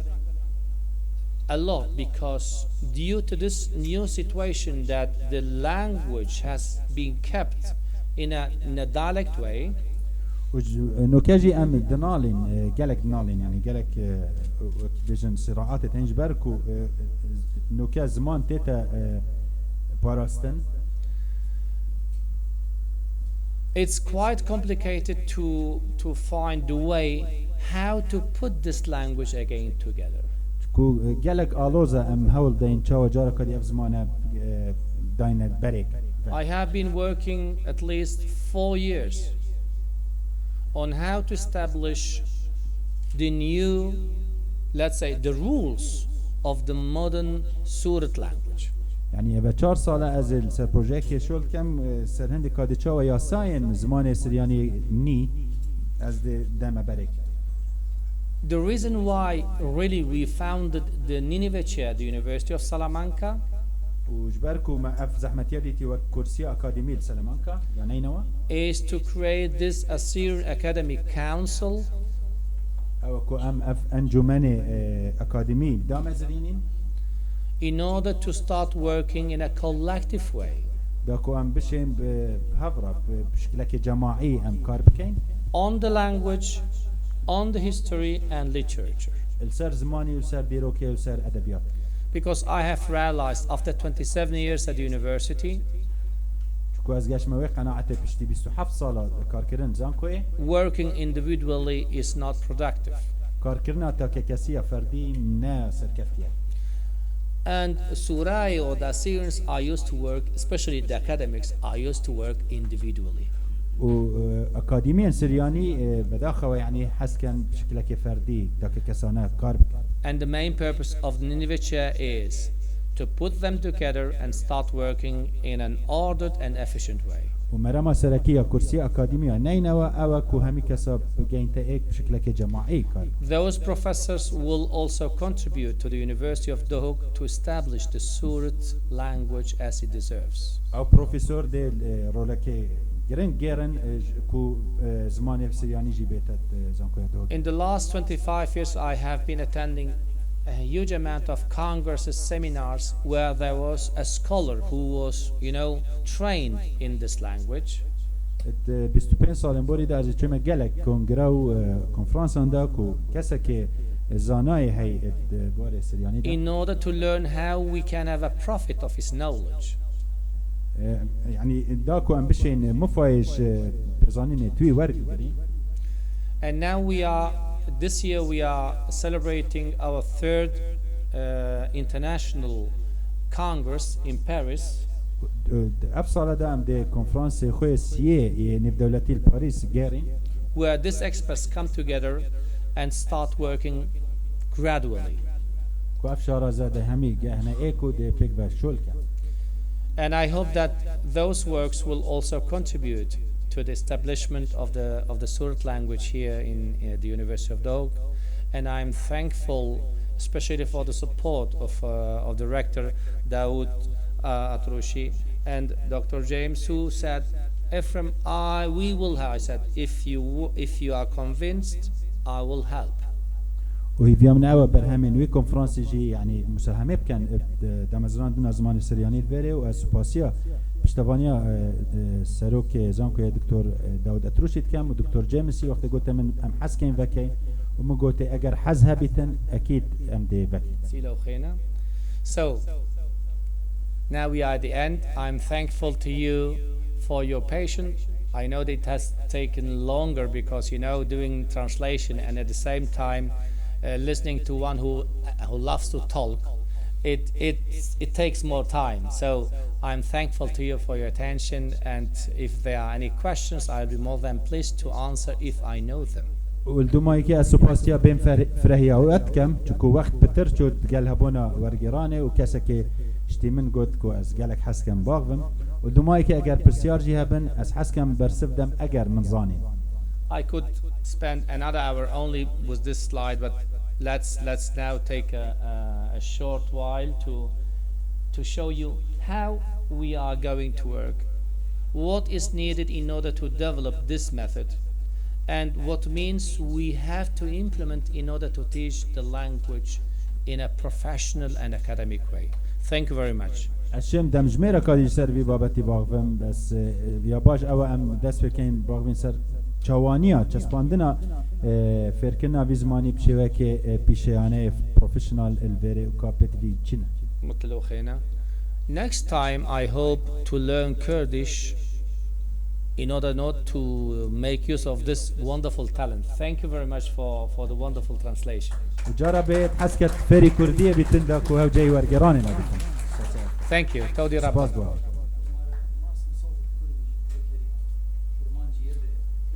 a lot because due to this new situation that the language has been kept in a, in a dialect way, Û ji- noke jî em dinalîn, e, gelek dinalîn, yanî gelek, e, wek dibêjin siraatê tên ji ber ku, e, noke ziman tête, e, parastin. it's quite complicated to, to find the way how to put this language again together. Ku, e, gelek aloz e, em hewl deyin çawa careka dî ev zimane, e, dayne berêk. I have been working at least four years on how to establish the new, let's say, the rules of the modern Surat language. Yanî eve çar sal e ez ê li ser projeyekê şol dikim, e, ser hindê kadê çawa yasayên zimanê Siryanî nî ez dê deme berêk. The reason why really we founded the Nineveh Chair, the University of Salamanca, Û ji ber ku me ev zehmetiya dîtî wek kursiya akademî li Salamanca ya Neynewa, is to create this Assyrian Academic Council. Ew ku em ev encûmenê, e, akademî damezirînîn. In order to start working in a collective way. Da ku em bişên bi hev re, bi şiklekê cemaî em kar bikeyn. On the language, on the history and literature. Li ser zimanî û ser dîrokê û ser edebiyat. Because I have realized after twenty-seven years at the university, Çunku ez geşme wê qenaetê piştî bîst û heft sala karkirin zankoyê. Working individually is not productive. Karkirina takekesiya ferdî ne serkeftiye. And Surai or the Assyrians are used to work, especially the academics, are used to work individually. û e, akademiyên Siryanî e, bedaxewe, yanî hez dikin bi şiklekê ferdî, takekesane kar bikin. And the main purpose of the Nineveh Chair is to put them together and start working in an ordered and efficient way. û merema serekî ya kursî akademiya neynewe ew e ku hemî kesa bigeyinte êk bi şiklekê cemaî kar bikin. Those professors will also contribute to the University of Duhok to establish the Surat language as it deserves. Ew profesor dê e, rolekê giring gêrin e, ji- ku e, zimanê Siryanî jî bête e, zankoya Duhok. In the last twenty-five years, I have been attending a huge amount of congresses, seminars where there was a scholar who was, you know, trained in this language. Di bîst û pênc salên borî de ez ê çûme gelek kongre û e, konferansan de ku kesekê zanayê hey di barê Siryanî de. In order to learn how we can have a profit of his knowledge. E, yanî da ku em bişên mufayê ji pêzanînê tu yî wergirin. And now we are, this year we are celebrating our third uh, international congress in Paris. Ev sala de em dê konferansê xwe yê siyê yê nêvdewletî li Parîs gerîn. Where these experts come together and start working gradually. Ku ev şaraze de hemî gehne ê ku dê pêk ve şol ken. And I hope that those works will also contribute to the establishment of the of the Surat language here in uh, the University of Duhok. And I'm thankful, especially for the support of uh, of the rector Daoud uh, Atrouchi and Doctor James, who said, "Ephraim, I we will." I said, "If you if you are convinced, I will help." û hîviya min ew e berhemên wî konferansê jî, yanî, musahemê bikin, e, di damezrandina zimanê Siryanî li vêrê û ez supasiya piştevaniya e, e, serokê zankoyê Doktor e, Dawud Etrûşî dikim û Doktor Jamesî wextê gote min em hez keyn vekeyn û min gotê eger hez hebîtin ekîd em dê vekeyn. Sîla û xêne. So, now we are at the end. I'm thankful to you for your patience. I know that it has taken longer because, you know, doing translation and at the same time uh, listening to one who who loves to talk, it it it takes more time. So I'm thankful to you for your attention, and if there are any questions, I'll be more than pleased to answer if I know them. û li dûmayekê ez supasiya bên fer- firehiya we dikim, çunku wext pitir çû digel hebûna wergêranê û kesekê ji tî min got ku ez gelek hez dikim baxvim. Û li dûmayekê eger pirsyar jî hebin, ez hez dikim bersiv dem eger min zanîn. I could spend another hour only with this slide, but let's let's now take a, a, a short while to to show you how we are going to work, what is needed in order to develop this method, and what means we have to implement in order to teach the language in a professional and academic way. Thank you very much. Ez şêm demjimêreka dî ji ser vî babetî baxvim, bes e, ya baş ew e em dest pê keyin baxvîn ser çawaniya çespandina e, fêrkirina vî zimanî bi şêwekê e, pîşeyaneyê profesyonel li vêrê û kapêt vî çi ne. Mutlu xêne. Next time I hope to learn Kurdish in order not to make use of this wonderful talent. Thank you very much for, for the wonderful translation. Û cara bê hez ket fêrî kurdiyê bîtin da ku hewceyî wergêranê nebîtin. Thank you. Tawdî Rabbi. Spas bo.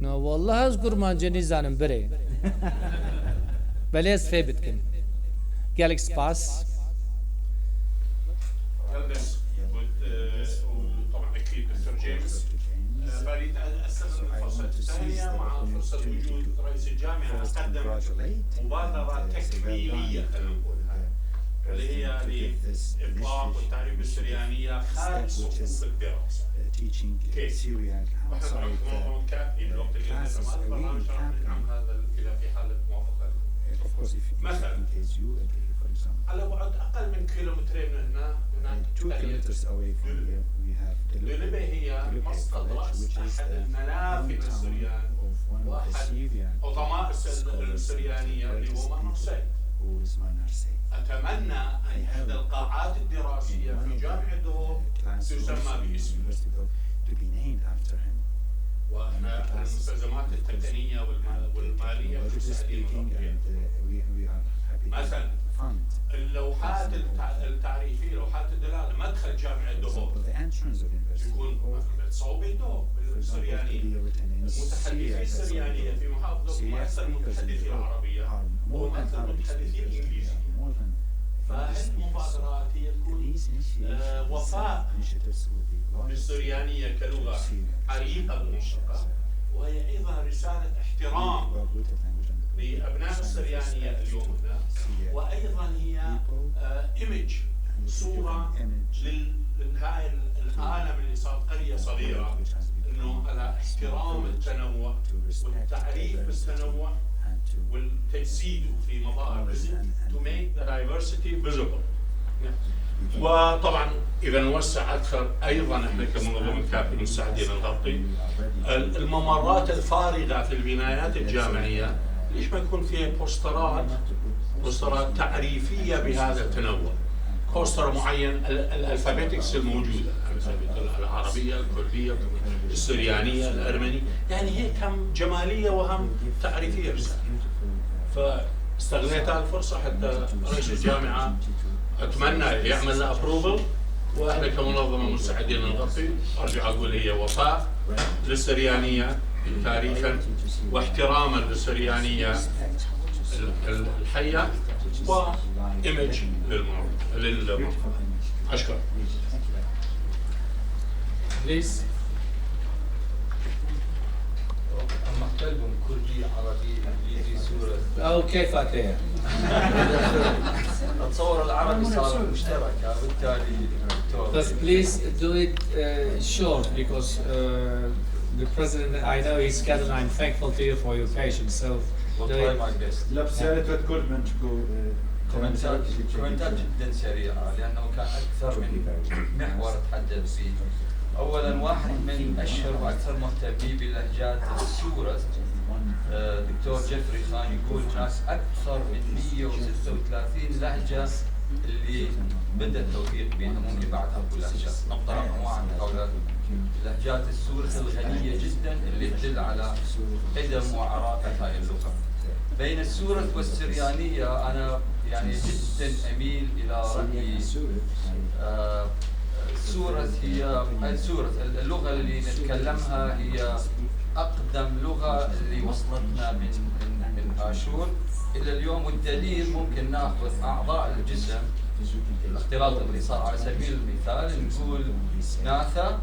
No, wallah ez kurmancî nîzanim birê. Belê ez fê bitkim. Gelek spas. Gelbin, got, e, û, taban, ekî Doktor James, e, بريد أن أستغل الفرصة الثانية مع فرصة وجود رئيس الجامعة قدم مبادرة تكميلية، خلينا نقولها، اللي هي لإطلاق التعليم السريانية خارج صفوف الدراسة. كيف؟ واحنا طبعا كمان كافيين الوقت اللي عندنا، ما نقدر نعمل هذا إلا في حالة موافقة. Of course, if, مثلا، in case you agree, for example, على بعد أقل من كيلومترين من هنا هناك two kilometers away from here, we have the Dülübe هي مسقط رأس أحد المنافذ السريان، واحد عظماء السريانية اللي هو منار سيد. أتمنى أن إحدى القاعات الدراسية في جامعة دهوك تسمى باسمه. وإحنا المستلزمات التقنية والمالية في التعليم الرقمي. مثلا، اللوحات التعريفية، لوحات الدلالة، مدخل جامعة دهوك يكون مثلا بتصوب دهوك بالسريانية. المتحدثين السريانية في محافظة، مؤثر المتحدثين العربية ومؤثر المتحدثين الإنجليزية. فهالمبادرات هي تكون وفاء للسريانية كلغة عريقة بالمنطقة، وهي أيضا رسالة احترام لأبناء السريانية اليوم هنا، وأيضا هي image، صورة لل-، لهاي العالم اللي صار قرية صغيرة، إنه على احترام التنوع والتعريف بالتنوع والتجسيده في مظاهر الرزق to make the diversity visible. وطبعا إذا نوسع أكثر، أيضا إحنا كمنظمة كافي مساعدين نغطي ال-، الممرات الفارغة في البنايات الجامعية، ليش ما يكون فيها بوسترات، بوسترات تعريفية بهذا التنوع، بوستر معين، ال-، الألفابيتكس الموجودة، الألفابيت العربية، الكردية، السريانية، الأرمنية، يعني هي كم جمالية وهم تعريفية بس. فاستغليت هالفرصة حتى رئيس الجامعة أتمنى يعمل أبروفل، وإحنا كمنظمة مستعدين نغطي. أرجع أقول هي وفاء للسريانية تاريخا، واحتراما للسريانية ال-، ال-، الحية، وإيمج للمنظمة. أشكرك. Please. أما احتلهم كردي، عربي، إنجليزي، سوري. أو كيف أتيها؟ أتصور العربي صار مشترك، بالتالي. But please do it uh, short because uh, the president, I know he's scattered. I'm thankful to you for your patience. So we'll try my best. لا بسيارة تكون من شكو. كومنتات، كومنتات جدا سريعة، لأنه كان أكثر من محور تحدث فيه. أولا، واحد من أشهر وأكثر مهتمين بلهجات السورة، آه، دكتور جيفري خان، يقول هناك أكثر من مية وستة وثلاثين لهجة اللي بدأ التوثيق بها، ممكن بعد أكو لهجة. نقطة رقم واحد حول اللهجات السورة الغنية جدا اللي تدل على قدم وعراقة هاي اللغة. بين السورة والسريانية أنا يعني جدا أميل إلى رأيي. آه، السورة هي، السورة، اللغة اللي نتكلمها هي أقدم لغة اللي وصلتنا من، من، من آشور إلى اليوم، والدليل ممكن ناخذ أعضاء الجسم، الاختلاط اللي صار. على سبيل المثال نقول ناثا،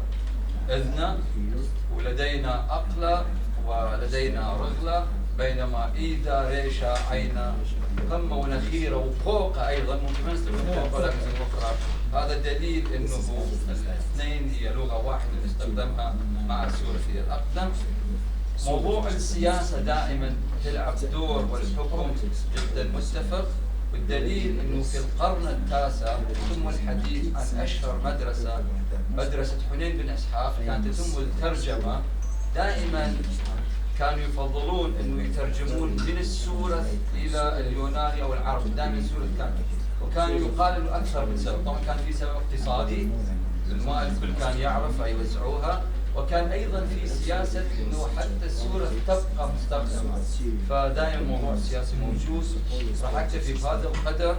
إذنا، ولدينا أقلا، ولدينا رغلا، بينما إيدا، ريشا، عينا، فم ونخيرة وقوقة أيضا، ممكن ما نستخدم قوقة، لكن أخرى. هذا دليل أنه الاثنين هي لغة واحدة نستخدمها مع السورة، هي الأقدم. موضوع السياسة دائما تلعب دور، والحكم جدا متفق، والدليل أنه في القرن التاسع تم الحديث عن أشهر مدرسة، مدرسة حنين بن إسحاق، كانت تتم الترجمة. دائما كانوا يفضلون أنه يترجمون من السورة إلى اليوناني أو العربي، دائما السورة كانت، وكان يقال أنه أكثر من سبب. طبعا كان في سبب اقتصادي، المال الكل كان يعرف يوزعوها، وكان أيضا في سياسة أنه حتى السورة تبقى مستخدمة. فدائما موضوع سياسي موجود. راح أكتفي بهذا القدر.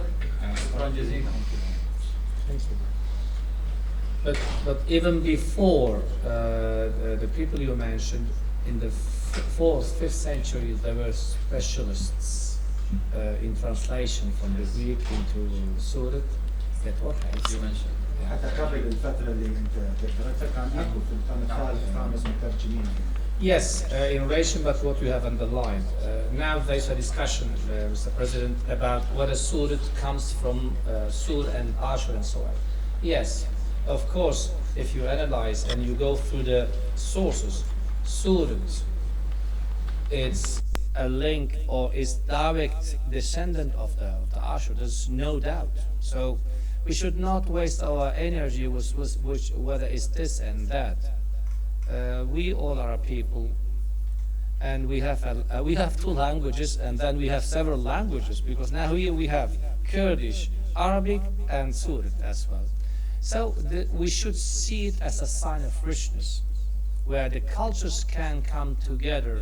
شكرا جزيلا. But, but even before uh, the, the people you mentioned, in the f- fourth, fifth century, there were specialists uh, in translation from the Greek into Surat. That what I You mentioned. حتى قبل الفترة اللي أنت ذكرتها كان أكو في القرن الثالث الخامس مترجمين. Yes, uh, in relation, but what you have underlined. Uh, now there's a discussion, uh, Mister President, about whether Surat comes from uh, Sur and Ashur and so on. Yes, of course, if you analyze and you go through the sources, Surat, it's a link or is direct descendant of the, of the Ashur. There's no doubt. So we should not waste our energy with, with which, whether it's this and that. Uh, we all are a people, and we have a, uh, we have two languages, and then we have several languages, because now here we have Kurdish, Arabic, and Surit as well. So the, we should see it as a sign of richness, where the cultures can come together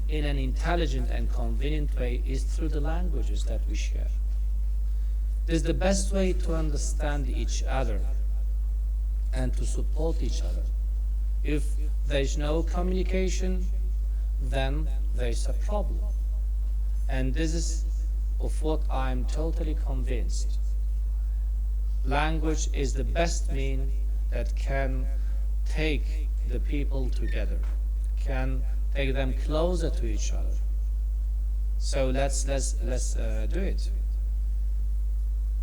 in an intelligent and convenient way is through the languages that we share. This is the best way to understand each other and to support each other. If there is no communication, then there is a problem. And this is of what I am totally convinced. Language is the best mean that can take the people together, can take them closer to each other. So let's, let's, let's, uh, do it.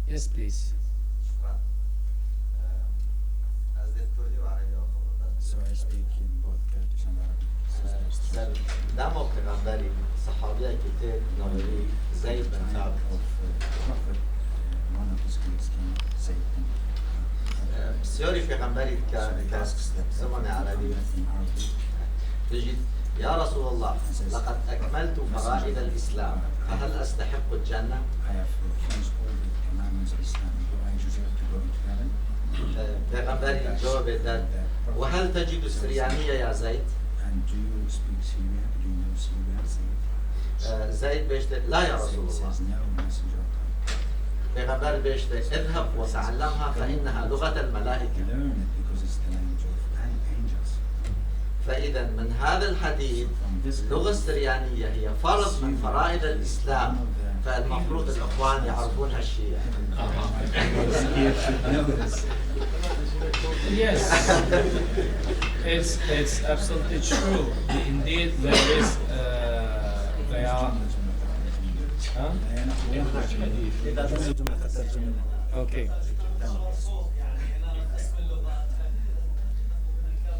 Yes, please. شكرا. آه، أزيد كردي وعربي أو خبر بس. So I speak in both Kurdish and Arabic. Dema pêxemberî sehabiyekî tê navê wî Zeyd bin Sabit. Pisyarî pêxemberî dike, dike zimanê erebî. Dijî, "Ya Resulallah, leqed ekmeltu feraîdel Îslam, fehel estehiqqul cenne?" Pêxemberî cewabê da, "Ve hel tecidu Siryaniyye ya Zeyd?" And do you speak Syriac? Do you know Syriac, Zayd? Zeyd bêjte, "La ya Resulallah." Pêxember bêjte, "اذهب وتعلمها فإنها لغة الملائكة." Learn it because it's the language of an-, angels. فإذا من هذا الحديث، اللغة السريانية هي فرض من فرائض الإسلام، فالمفروض الإخوان يعرفون هالشيء يعني. Yes, it's, it's absolutely true. Indeed, there is, uh, they are, huh? Okay.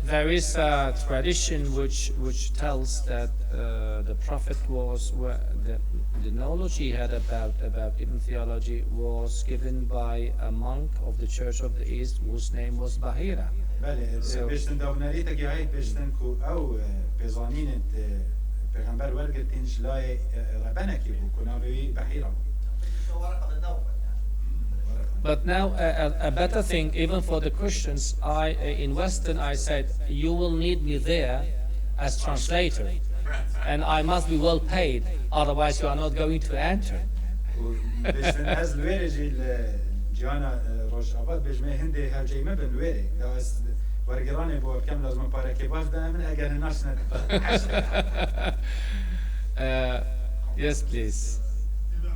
There is a tradition which, which tells that, uh, the Prophet was, wa-, the, the knowledge he had about, about Ibn theology was given by a monk of the Church of the East whose name was Bahira. Belê, So, bêjtin dawnerî te gihayî bêjtin ku ew, e, pêzanînê, e, pêxember wergirtîn ji layê, e, rebenekî bû ku navê wî Bahira bû. But now, a, a, a better thing, even for the Christians, I, uh, in Western, I said, "You will need me there as translator, and I must be well paid, otherwise you are not going to enter." Û bêjtin ez li wê rê jî li ciyana, e, Rojava dibêjim, ê hindê hewceyî me bin li wê rê. Da ez wergiranê bo bikem, lazim e parekê baş bidene min, eger hina çi nedim. Uh, yes, please. Uh,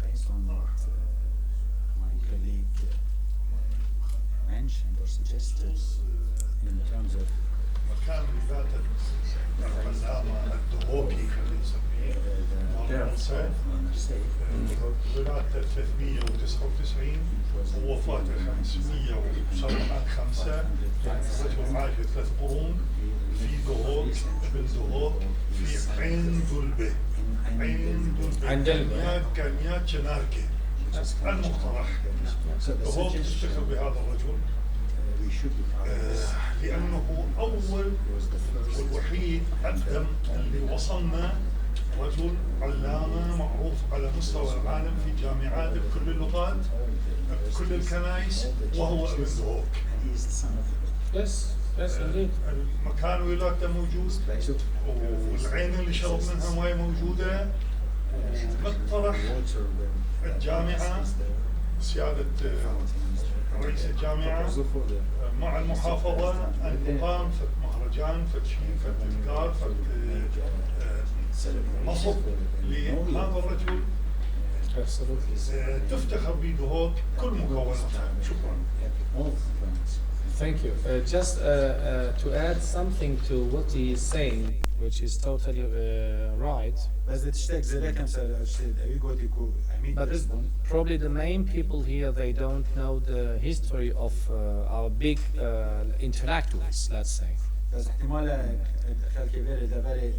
based on what, uh, my colleague, uh, mentioned or suggested in terms of مكان ولادة العلامة الدهوكي، خلينا نسميه، the birth of Marcel. Marcel. ولادته ثلاثمية وتسعة وتسعين ووفاته خمسمية وسبعة خمسة. رجل عاش ثلاث قرون في دهوك، ابن دهوك، في عين دلبة. عين دلبة. عين دلبة. كان يا، كان يا شناركة. المقترح. دهوك تفتخر بهذا الرجل. آه، لأنه أول والوحيد قدم اللي وصلنا رجل علامة معروف على مستوى العالم في جامعات بكل اللغات، بكل الكنائس، وهو ابن دهوك. Yes, yes, indeed. مكان ولادته موجود، والعين اللي شرب منها ماي موجودة، ومقترح الجامعة، سيادة رئيس الجامعة، مع المحافظة أن يقام فد مهرجان، فد شيء، فد تذكار، فد، آه، نصب لهذا الرجل. آه، تفتخر به دهوك كل مكوناتها. شكرا. Thank you. Uh, just, uh, uh, to add something to what he is saying, which is totally, uh, right. Ez ê tiştek zêde kem ser tiştê ewî gotî ku em hîn But pirs bûn. Probably the main people here, they don't know the history of, uh, our big, uh, intellectuals, let's say. Ez ihtimale xelkê vê rê deverê, e,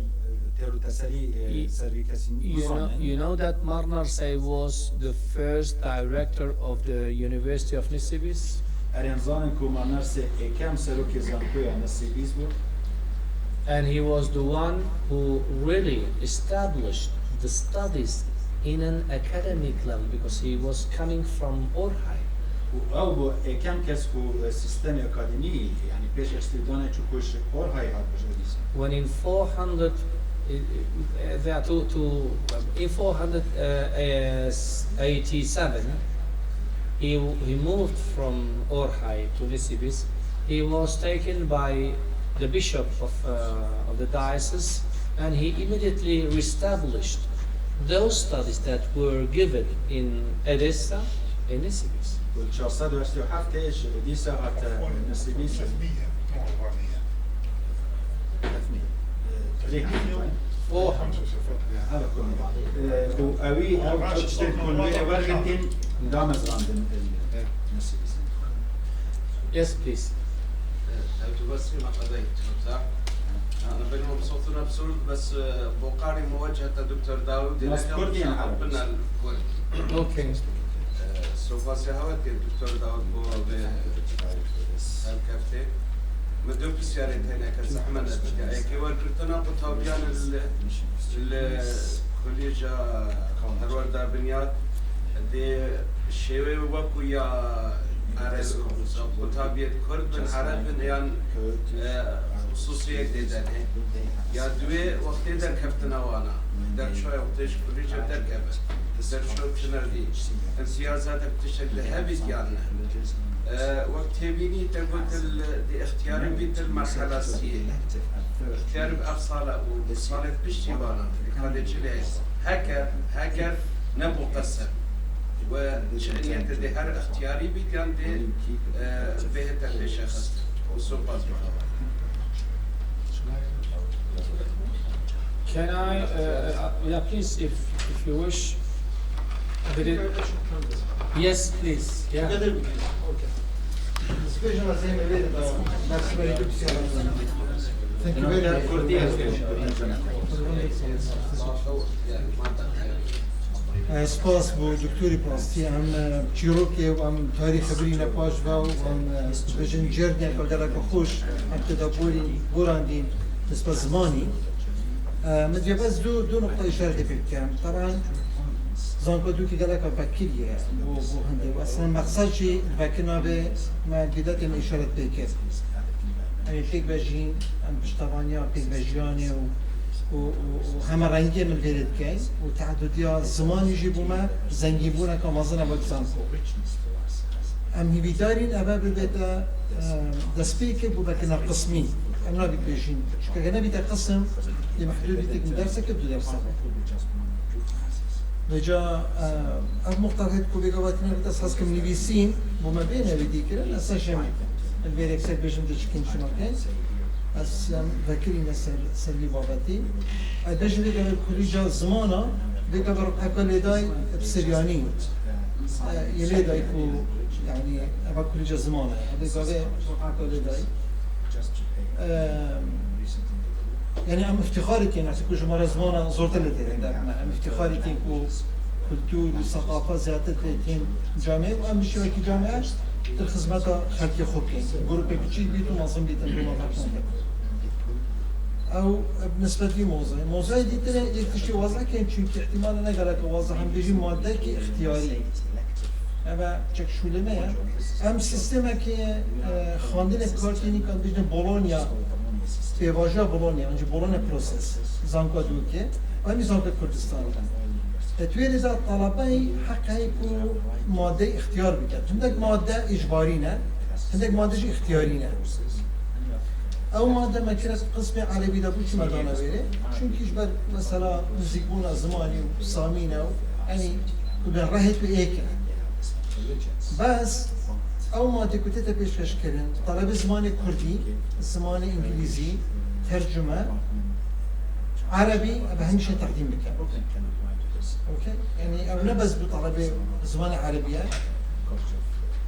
têr û teserî, e, You, ser vî kesî you know, bizanin. You know that Marnarse was the first director of the University of Nisibis? Erê, em zanin ku Marnarse êkem serokê zankoya Nisibis bû. And he was the one who really established the studies in an academic level because he was coming from Orhai. Û ew bû êkem kes ku, e, sîstemê akademî, yanî pêşexistî û danê çû ku ji Orhayê hat, ji Odîsa. When in four hundred, uh, uh, to, to, in four hundred eighty-seven, he, he moved from Orhai to Nisibis. He was taken by the bishop of, uh, of the diocese, and he immediately reestablished those studies that were given in Edessa, in Nisibis. Û çar sed û heştê û heftê ji Odîsa hate Nisibis. Four hundred. Eve ku, e, û ewî ew tiştên ku li wê wergirtîn, damezrandin, e, Nisibis. Yes, please. Ew tu bes ma qedayt, Doktor. Ana benim mebsutun absurd, bes, e, bu qari muweceh ta Doktor Daud, Nas Kurd yan Arap? Binal Kurd. Okay. E, sopasê hewe dikin Doktor Daud bo vê serkeftê. Min du pisyarê teneke zehmet bike. Eke wergirtina qutabiyan li, li Kolîja Perwerda Binyat dê şêwê wekû ya Ereb, qutabiyet Kurd bin, Ereb bin yan, e, xusûsiyek dê denê. Ya di wê wextê derkeftina wana, derçoya wextê ji Kolîja derkeve. Derço çinerî. Em siyasetek tiştek li hebît yan ne. E, wek têbînî te got li, di ixtiyarî bît li merhela siyê. Ixtiyarî bi ev sala û salê piştî vana, dikadê çi lê heke, heker nebû qesir. We çi niyete dê her ixtiyarî bît yan dê, e, bihête pêşexist. Û sopas bixwe. Can I, uh, uh, yeah, please, if, if you wish. Did it? Yes, please. Yeah. Thank you very much. Eh, spas bo doktorî bi rastî em, eh, çîrokê û em tarîxê birîne paş ve û em, eh, dibêjin cerdên xwe gelek xweş em tê de borîn, borandîn nisbet zimanî. Eh, min dibe ez du, du nuqta îşaretê pê bikim. Taban, zanko dûkî gelek vekirî ye bo, bo hindê. Û eslen mexsed jî vekirina vê me dîdetê me îşaret pê kir. Em ê pêk vejîn, em piştevaniya pêkvejiyanê û, û, û, û hemerengiyê min vêrê dikeyn û teadudiya zimanî jî bo me zengînbûneka mezin e wek zanko. Em hîvîdarîn eve bibête, e, destpêkê bo vekirina qismî. Em nabît bêjîn. Çunke gere nebîte qisim, dê mehdûd bîte ku derseke du derse be. Vêca, e, ev muqtehid ku vê gavatîne bîte, ez hez kim nivîsîn, bo me bêne wê dîkirin, ez seşem li vê yekser bêjim de çi kên çi nakin. Ez, em, vekirîne ser, ser vî babetî. Ez bêjim vê gavê kulîca zimana, vê gavê riheka lêdayî bi Siryanî. E, yê lêdayî ku, yanî, eva kulîca zimana ye. Vê gavê riheka lêdayî. E, yanî em îftixarê kên, ez ku ji me re zimana zortir li têrê derme. Em îftixarê kên ku kultur û seqafa zêdetir tê tên camê û em bi şêwekî camê di xizmeta xelkê xwe bikên. Grûpê biçîk bît û mezin bîtin, dû nefar bîtin. Ew bi nisbet vî mozayê. Mozayê dîtirê yek tiştî wazeh kên, çunkî îhtîmal e ne gelek wazeh, em bêjî madeyekî îxtiyarî. Eve çek şûlê me ye. Em sîstemekê, e, xandinê bi kar tînin, em bêjin Bologna, pêvajoya Bologna, an jî Bologna proses, zankoya dûkê, em jî zankoya Kurdistanê. E, tu yê de talebeyî heq heye ku madeyê îxtiyar bike. Hindek made îcbarî ne, hindek made jî îxtiyarî ne. Ew made me kire qismê erebî de bû çi me dane vêrê. Çunkî ji ber mesela nizîkbûna zimanî û samî ne û, yanî, ku bi rehê tu êk e. Bes ew madê ku tête pêşkêşkirin, talebê zimanê kurdî, zimanê îngilîzî, tercume, erebî, ev hemîşe teqdîm bike. Okey? Yanî ew ne bes bi talebê zimanê erebî ye.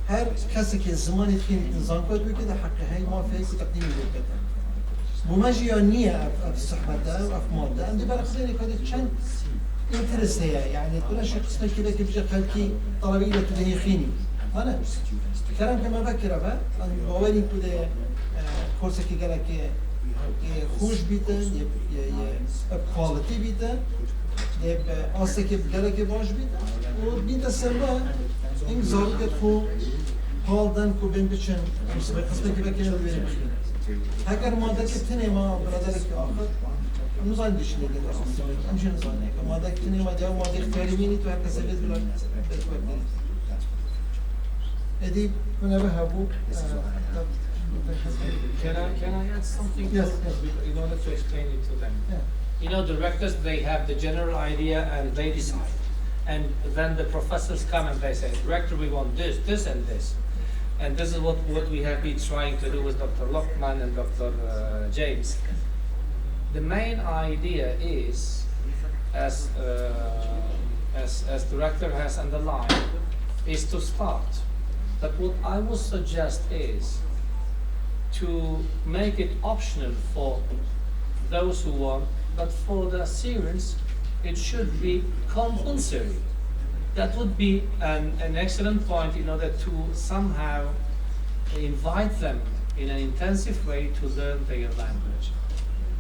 Her kesekê zimanê dîtin zankoya dûkê de heqê heye, mafê heye ku teqdîmê lê bike. Bo me jî ya nîye ev, ev sohbete, ev made. Em dê berexwedêne ku çend înteres heye. Yanî tu neşî qismekî vekî bije xelkî telebî île tu dê yê xînî. Hane? Kerem ke me vekira ve, em bawerîn ku dê, e, kursekî gelekî, e, xweş bîte, yê, yê, yê, e, quality bîte, yê, e, astekî gelekî baş bîte. Û bîte ser me, hing zarokê xwe hal den ku bên biçin, em sibê qismekî vekî ne wêrê bixîn. Heger madekî tinê ma biraderekî axir, em nizanin dişinê dê dersê. Em jî nizanin. Madekî tinê ma dewa madê ixtiyarî mînî tu her kesê vê bila berxwe bidî. Êdî ku nebe hebû, e, Can I, can I add something Yes, to, yes. in order to explain it to them? Yeah. You know, directors, they have the general idea and they decide. And then the professors come and they say, "Director, we want this, this, and this." And this is what, what we have been trying to do with Doctor Lokman and Doctor uh, James. The main idea is, as, uh, as, as director has underlined, is to start. But what I would suggest is to make it optional for those who want, but for the Assyrians, it should be compulsory. That would be an, an excellent point in order to somehow invite them in an intensive way to learn their language.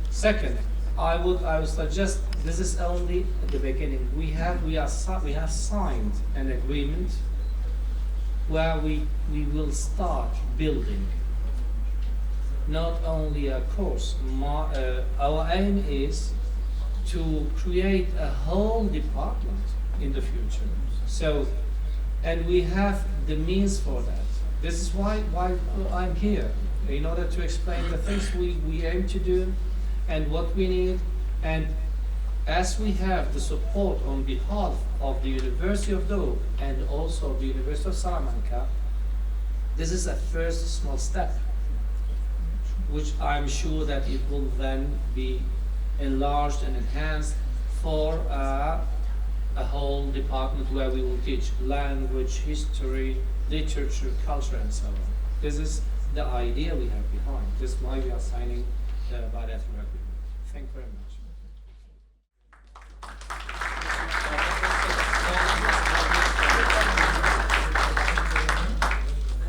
Second, I would, I would suggest this is only the beginning. We have, we are, si- we have signed an agreement where we, we will start building not only a course, ma- uh, our aim is to create a whole department in the future. So, and we have the means for that. This is why, why I'm here, in order to explain the things we, we aim to do and what we need. And as we have the support on behalf of the University of Dohuk and also the University of Salamanca, this is a first small step, which I'm sure that it will then be enlarged and enhanced for uh, a whole department where we will teach language, history, literature, culture, and so on. This is the idea we have behind. This is why we are signing the bilateral agreement. Thank you very much.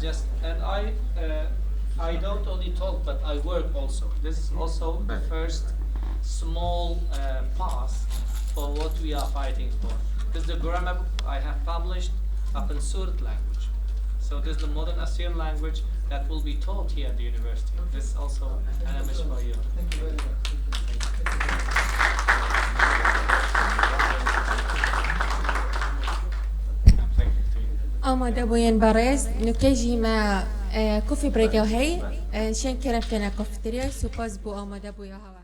Just, and I, uh, I don't only talk, but I work also. This is also the first small uh, path for what we are fighting for. This is the grammar book I have published up in Surat language. So this is the modern Assyrian language that will be taught here at the university. This is also an image for you. Amade bûyên berêz, nûke jî me, e, kofî brêke hey, e, şên kerem kene kofîteriyê, spas bû amade bûya hewa.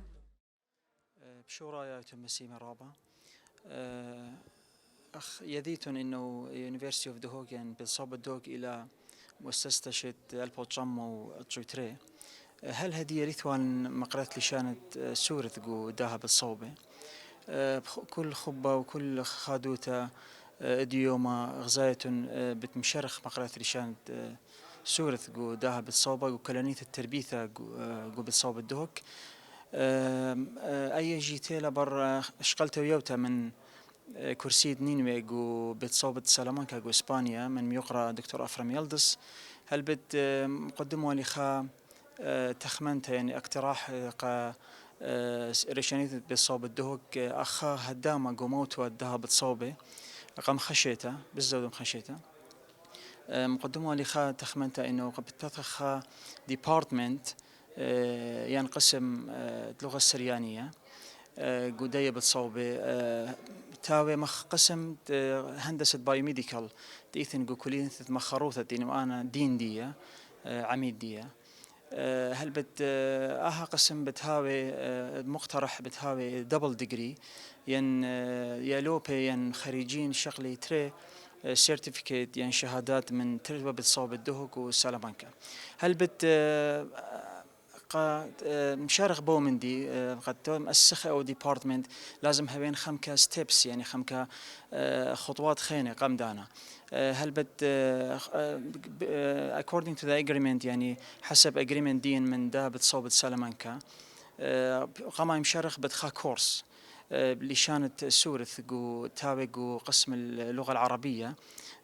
Bi şoraya te mesî merhaba. أخ، يديتون إنه University of Duhok يعني بالصوب الدوق إلى مؤسسة شت ألف وتسعمية وتسعة وتسعين. هل هدية ريتوان مقرات لشانة سورة جو داها بالصوبة؟ بكل خبة وكل خادوتة، ديوما غزايتون بتمشرخ مقرات لشانة سورة جو داها بالصوبة، جو كلانية التربيثة جو، جو بالصوبة الدهوك. أي جيتي لبر شقلت ويوتا من كرسي دنينوي جو بيت صوبة سلامانكا جو إسبانيا من ميقرا دكتور أفرام يلدس. هل بت مقدم والي خا تخمنت يعني اقتراح قا ريشانيت بيت صوبة دهوك أخا هداما جو موتوا الدها بيت صوبة قام خشيتا بالزود مخشيتا. مقدم والي خا تخمنت إنه قد بتفتح خا department، آه، يعني قسم، آه، اللغة السريانية، آه، جودية بتصوبة، آه، تاوي مخ قسم، آه، هندسة biomedical، تيثن جو كلية مخروطة، تيني أنا دين دية، آه، عميد دية. آه، هل بت، آه، أها قسم بتهاوي، آه، مقترح بتهاوي double degree، ين، آه، يا لوبي، ين خريجين شغلي تري، آه، certificate، ين شهادات من تري بتصوب الدهوك وسلامانكا. هل بت، آه، قا، آه، مشارخ بو مندي، آه، قد تو مؤسسة أو department لازم هبين خمكة steps، يعني خمكة، آه، خطوات خينة قام دانا. آه، هل بت، آه، آه، according to the agreement، يعني حسب agreement دين من دا بتصوب سلامانكا. Qamay mişerix bi dixa kors, e, lîşanit sûrit gu tawê gu qism اللغة العربية،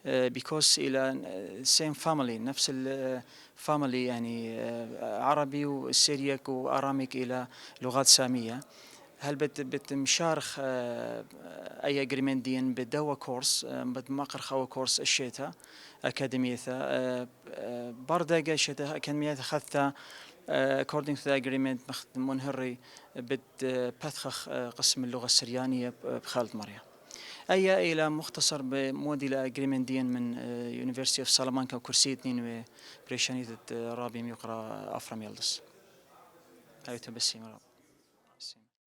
e, because îla, e, same family, نفس ال، e، family، يعني، e، عربي وسريك وآراميك îla لغات سامية. Helbet bit mişarix, e, ey agreement diyin bi dewa kors, e, bit maqir xewa kors şêta akademiyeta, e, e، بردگە شێتە ئەکەدمیەت خەتە، e، according to the agreement مخت-، منهڕی بد، e، پەتخەخ، e، قسم اللغة السريانية ب-، بخالد مەڕیا. ئەیە ئیلا مختصر بە مۆدیلە agreement دیەن من، e، University of Salamanca و کورسیت نینوێ پرێشانیت، e، ڕابیم یقرا ئافرام یلدز. ئەوێتە بەسیمە ڕاب.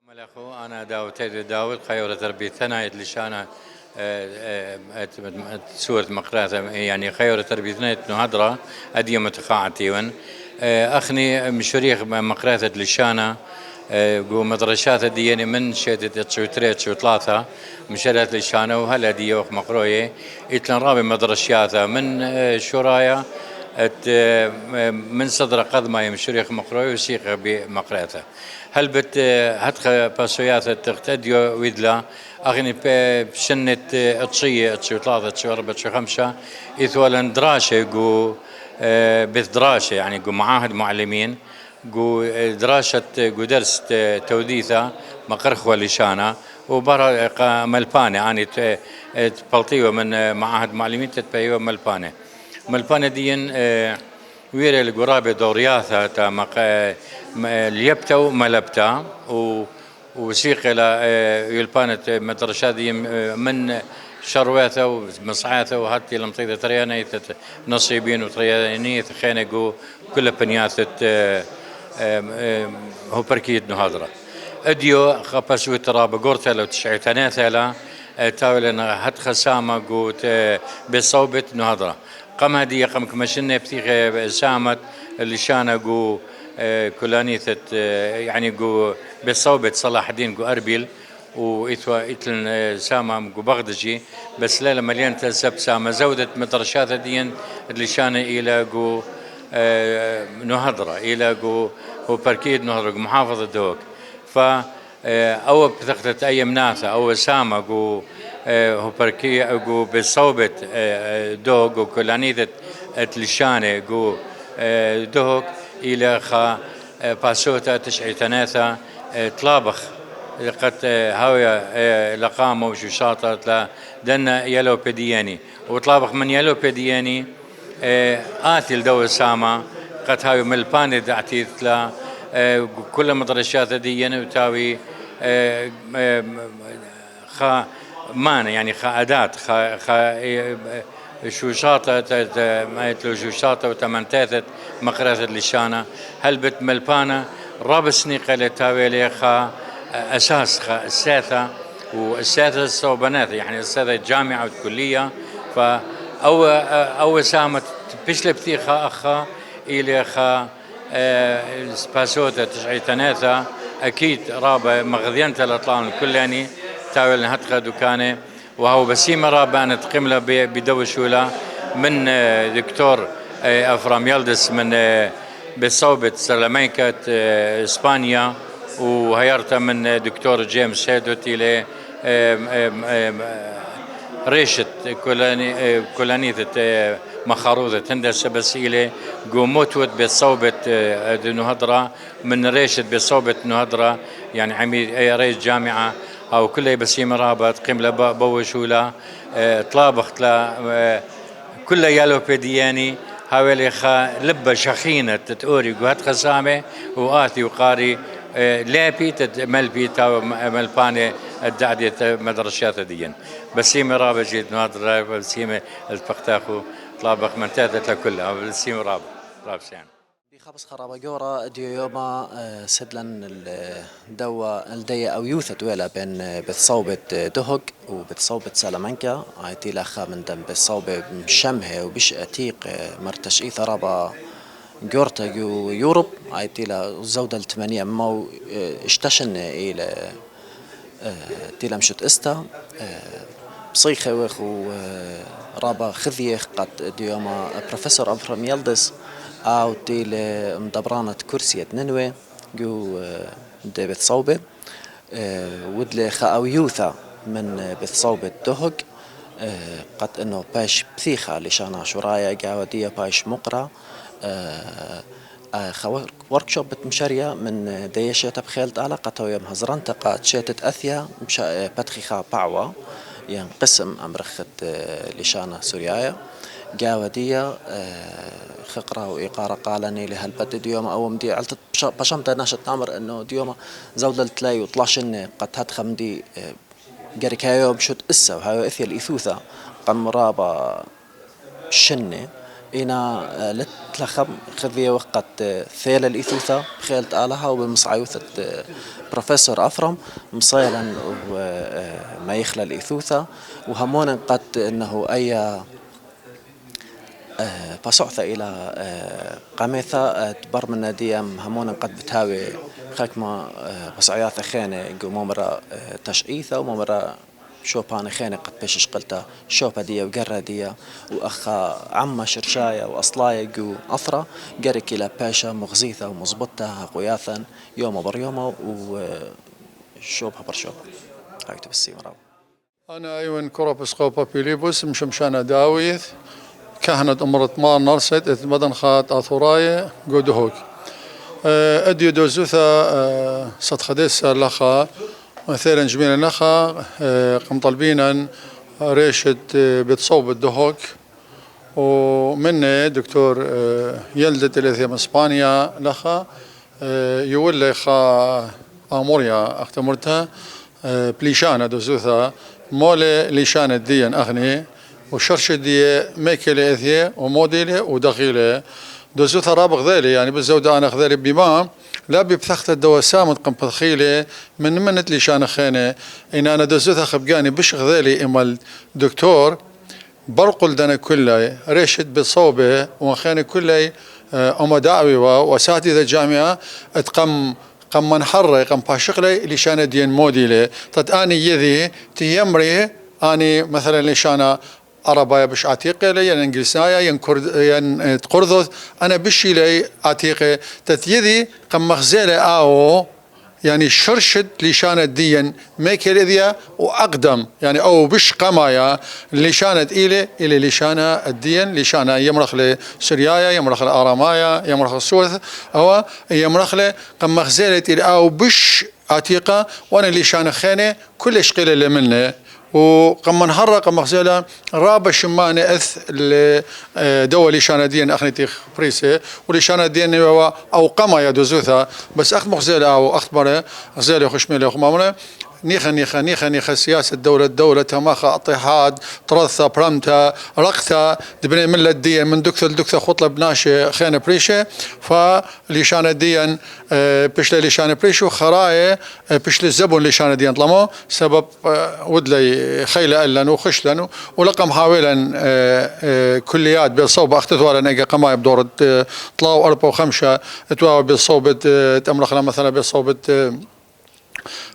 Meleqo, ana Dawid, teyde Dawid, xeyore terbîtena êt lişana, e, e, et, et, suret meqrata, yani xeyore terbîtena êt nuhadra, ediye mutixaatîwin. E, axni mişurîx meqratet lişana, e, gu medreşata diyeni min şedet et çutre, çutlata, mişeret lişana u hele diye ox meqroye, itlen rabe medreşata min, e, şuraya, et, e, e, min sedra qedmaye mişurîx meqroye u sîqe bi meqrata. Helbet, e, hetxe pesoyate tixte diyo wîdla, axini pe şinnet, e, çiye, çi utlate, çi arbe, çi xemşa, îtwalen draşe gu, e, bit draşe, yani gu maahed muallimîn, gu, e, draşet, e, gu ders, e, tewdîta, meqir xwe lîşana, û bara, e, qa melpane, ani te, e, peltî we min, e, maahed muallimîn te peywe melpane. Melpane diyin, e, Wîrê li gurabê doriyata ta meqe-, me-, lyepta û melepta û, û sîqê la, e, yulpanet, e, medreşa diyim, e, min şerwete û mesayete û hattî limtî de treyane îtet nasîbîn û treyanî xêne gu kule pinyatet, e, e, e, hoperkît nuhadra. Ediyo xapes wî tira bi gortela û tiş'îtenetela, e, tawêlena het xesama gu te bê sawbet nuhadra. Qem hediye qem ki meşin neptîxe samet lişana gu, e, kulanîtet, e, yani gu bê sawbet Salaheddîn gu Erbîl û îtwa îtlin, e, samam gu Bexdijî, bes lele melyen te seb same zewdet medraşate diyen lişane île gu, e, Nuhadra, île gu hoperkî Nuhadra gu muhafazet Duhok. Fa E, ew ptextet ey emnata, ew sama gu, e, hoperkî, e, gu bi sawbet, e, e, do, gu kulanî de et lişane, gu, e, dohok île xa, e, pasota tiş'îteneta, e, tlabix, qet, e, hawya, e, leqama û şuşata tla denne yelo pediyenî. Û tlabix min yelo pediyenî, E, atil dewe sama, qet hawi milpanê de atîtla, e, kule medreşata de yene û tawî, e, e, xa mane, yani xa edat, xa, xa, e, e, şuşata, te, te, metlo şuşata û tementetet, meqretet lişana, helbet milpana, rabisnî qele tawêlê xa, e, esas xa, seta, û seta sobenet, yani seta camia û kulliya, fa ew, e, ew samet Pişt li ptî xa, xa, îlê xa, e, spasota, tiş'îteneta, ekîd rabe mexdiyente li tlan kullenî, tawêl hetxe dukane, û haw besîme rabe ene tiqîm le bê, bî dew şûla, min, e, doktor, e, Efram Yildiz, min, e, bi sawbet Serlemenket, e, Spanya, û heyarta min, e, doktor James Hedot îlê, e, e, e, Rêşit, kulanî-, e, kulanî de te mexarû de tinde sebesîlê, go mot wet bê sawbet, e, di nuhadra, min rêşit bê sawbet nuhadra, yani emî, e, rêş camia, haw kuley besîme rabat, qîm le ba, bawe şûla, e, tla bixtla, e, Kulle yelo pê diyenî, hawelê xa libbe şexîne tit orî guhet xesame û atî û qarî, e, lepî tit melpî taw melpanê dadê te medreşete diyin. Besîme rabe jî, nuhat rabe besîme el pexta xu, tla bexmente te kulle, besîme rabe, rabşen. Bi xabis xaraba gora diyo yoma, e, sedlen el, e, dewa el deye ew yûthet wela ben, e, bit sawbet, e, Duhok û bit sawbet Salamanca, aytî la xa min dem bit sawbe şemhe û biş etîq, e, merteş î taraba gorte gu Yurub, aytî la zewdel tmeniye ma û, e, işteşin île. E, tîlem şut ista, e, psîxê wê xu, e, raba xidiyê qet diyoma Profesor Abraham Yildiz, aw tîlê mdebrana kursiyet ninwê, Gu, e, de Bêt Sewbê, e, wid lê xeewiyûta min, e, Bêt Sewbê Duhok, e, qet ino pêş psîxa lîşana şûraya gawediye payş muqra, e, e, xe work-, workshop bit mişeriya min, e, de yeşete bixêl tala qet ew yem hezran te qat şêtit ethiya mişa-, e, petxî xa pawa, yen qisim em rixit, e, lîşana Sûriyaya. Gawediye, e, xiqra û îqara qala nêlê helbet diyoma ewim diye eltit Paşa-, paşam te naşet namir eno diyoma zewdel tlay û tlaşinne qet het xemdî, e, gerek hayo bişut issa û hayo ethiyel îthûtha qem raba şinne. Îna, e, li tlexem xiviyê wek qet, e, thêlel îthûtha bixêlt alaha û bi misayûthet, e, Profesor Afram misayelen û, e, e, meyixlel îthûtha û hemonen qet ennehu eya Eh, pasûhte îla, eh, qemêta, eh, di ber min nedî em hemûnin qet bi tawê xekma, eh, pasûyate xêne gu mamira, eh, teşîte û mamira şopanê xêne qet pêşiş qilta şope diye û gerre diye û exa emme şirşaye û eslaye gu ethra gerekî le pêşe muxzîte û muzbite heqûyaten yoma ber yoma û, eh, şopa ber şopa. Haytu bisî mirav. Ana Eywen Koropiskopo Pilîbus, mişim şana dawît, kehnet umret mar narset et meden xat athuraye go Duhok. E, edyo dozutha, e, sed xedê ser lexa, thêren cimîne nexa, e, qim talbînen rêşit, e, bit sobit Duhok. ومني دكتور، آه، يلدت إلى ثياب إسبانيا لخا، آه، يولي خا آموريا أختمرتها، آه، بليشانة دوزوثا، مولي ليشانة ديا أغني، وشرشة دي ميكلي إثيا، وموديلي ودخيلي. دوزوثا رابغ ذيلي، يعني، بالزودة أنا خذيلي بما، لا ببثخت الدوا سامد قم بثخيلي، من منت ليشانة خيني، إن أنا دوزوثا خبقاني بش خذيلي إما الدكتور، برقل دنا كلي، ريشت بصوبة، وخيني كلي، آه، أما دعوي و-، وأساتذة جامعة، اتقم، قم من حري، قم باشقلي، لشانة دين موديلي. تتآني يذي، تيمري، آني مثلًا لشانة عربية بش عتيقة لي، ين إنجليزية، ين كرد، ين، آه، قرذوث، أنا بشي لي عتيقة. تتيذي، قم مخزيلة آو، يعني شرشد لشانة ديًا ميكل إذيا وأقدم، يعني أو بش قمايا لشانة إلي، إلي لشانة الدين، لشانة يمرخ لسريايا، يمرخ لآرامايا، يمرخ لسوث، أو يمرخ ل قم مخزيلة إلي أو بش عتيقة، وأنا لشانة خينة كل شقيلة لمنه. وقم نهرة قم مخزيلة رابا شمانة إث ال-، آه، دوا لشانة دين أخني تيخ بريسة، ولشانة دين هو أو قما يا دوزوثا، بس أخت مخزيلة أو أخت مرة، غزالة خشميلة خمامرة، نيخا، نيخا، نيخا، نيخا، سياسة دولة، دولة، تماخا، اطيحاد، ترثة، برمتة، رقثة، دبني ملة دين، من دكتة لدكتة خطلة بناشة خينة بريشة، فلشانة دين، آه، بشلة لشانة بريشة وخراية، آه، بشلة زبون لشانة دين طلمو، سبب آه، ود لي خيلة ألن وخشلن و-، ولقم حاولن، آه، آه، كليات بصوبة أختتوالن إيجا قماي بدورة، آه، طلاو أربعة وخمسة، اتواو بصوبة، آه، تأمرخنا مثلًا بصوبة، آه،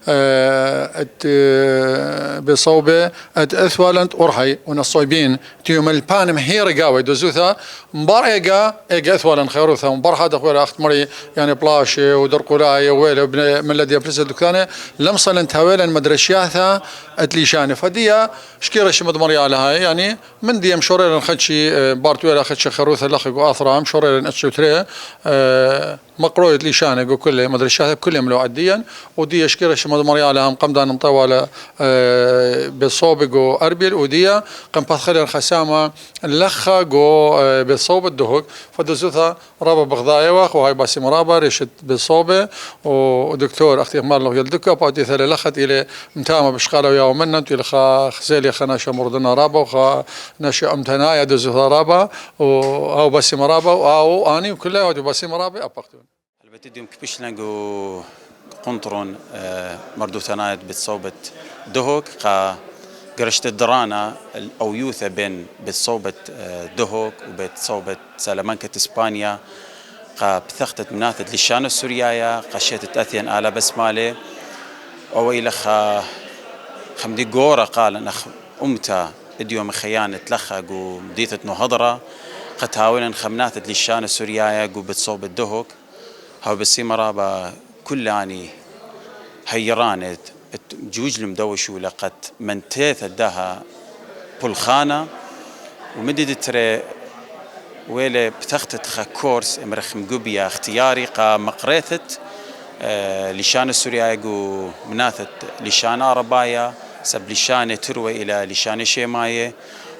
آه، ات-، آه، بصوبة، ات-، اتوالن أرحي ونصويبين، تيوم البانم هير قاوي دوزوثا، مبار ئێگا، ئێگە ئەتوالن خێروثە، مبار هادە خوێرە ئەخت مڕی، یعنی پڵاشێ و دەرقولاێ و وێلێ و بنێ ملە دیە پرسە دکتانێ، لەم سەلەن تاوێلەن مەدرەشیاثە ئەتلیشانێ. فەدیە شکی ڕێشی مدمڕیا لە هاێ، یعنی من دیەم شۆڕێرن خەچی، ئێ، بارتوێرە خەچی خێروثە لەخەک و ئاثرام، شۆڕێرن ئەچوترێ، ئێ، مەقرۆیت لیشانێ گۆ کولێ، مەدرەشیاثە کولێ ملۆ ئەدیەن، و دیە شکی ڕێشی مدمڕیا لە هەم قەمدانم تەوالە، ئێ، بێ سۆبێ گۆ ئەربیل، و دیە قەم پەتخەلێن خەسامە، لەخە گۆ، ئێ، بێ سۆبت دهۆک، فەدەزوثە ڕابە بەغدایەوە، خۆ های باسی مەڕابە، رێشت بێ سۆبێ، و دکتۆر ئەختی مار لۆ یەل دکە، پاتی ثەلێ لەخەت ئیلێ متامە بشقالە و یاوە من نەم توی لەخە خزێلی خە ناشە مردنە ڕابە، و خە ناشە ئەمتەنایە دەزوثە ڕابە، و ئاو باسی مەڕابە، و ئاو ئانی و کلای هاتی باسی مەڕابێ ئەپەختون. Elbette diyorum ki pişlengo kontron, e, merdû tenayet bit sobet Duhok, qa girişte dirana ew yûthe bên bit sobet, e, Duhok û bit sobet Salamanket Îspanya, qa bi textet minatet lîşane Sûriyaya, qa şêtet etyen ala besmalê. Ew ile xa xemdî gora qalen ex umta idyom xeyanet lexa gu dîtet no hedra, qe tawilin xemnatet lîşane Sûriyaya gu bit sobet Duhok. Hawbesî meraba Kullanî heyranê cûclim dewişûle qet mentête daha pulxana û min dî ditirê wêlê bi textit xe kors emre ximgubiya ixtiyarî qa meqrêtit, e, lîşanê Sûriyayê gu minatet lîşana Arabaya, seb lîşanê Tirwe îla lîşanê Şêmayê,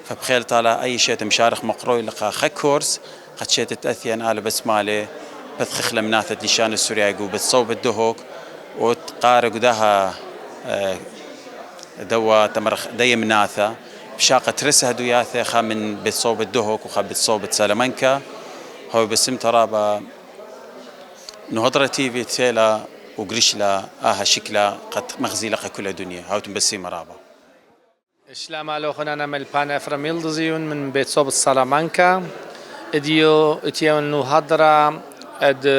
fe bi xêl tala ey şêt mişarix meqroy li qa xe kors, Qeçêtit ethiyen a li Betmalê, pet xixle minatet lîşanê Sûriyayê gu bet sewbet Duhok û qare gu daha, e, dewa temerx deyê minata. Pişaqe tire sehduyate xa min bet sewbet Duhok û xa bet sewbet Salamanka. Haw besim taraba Nuhadra T V têla û girişla aha şikla qet mexzîle qe kule dunye. Hawtum besî meraba. Şilama lo xwinana me li Pan Efrem Yildiz yûn, min bêt sob Salamanka. Idiyo itiyewn nû hadra ed, e,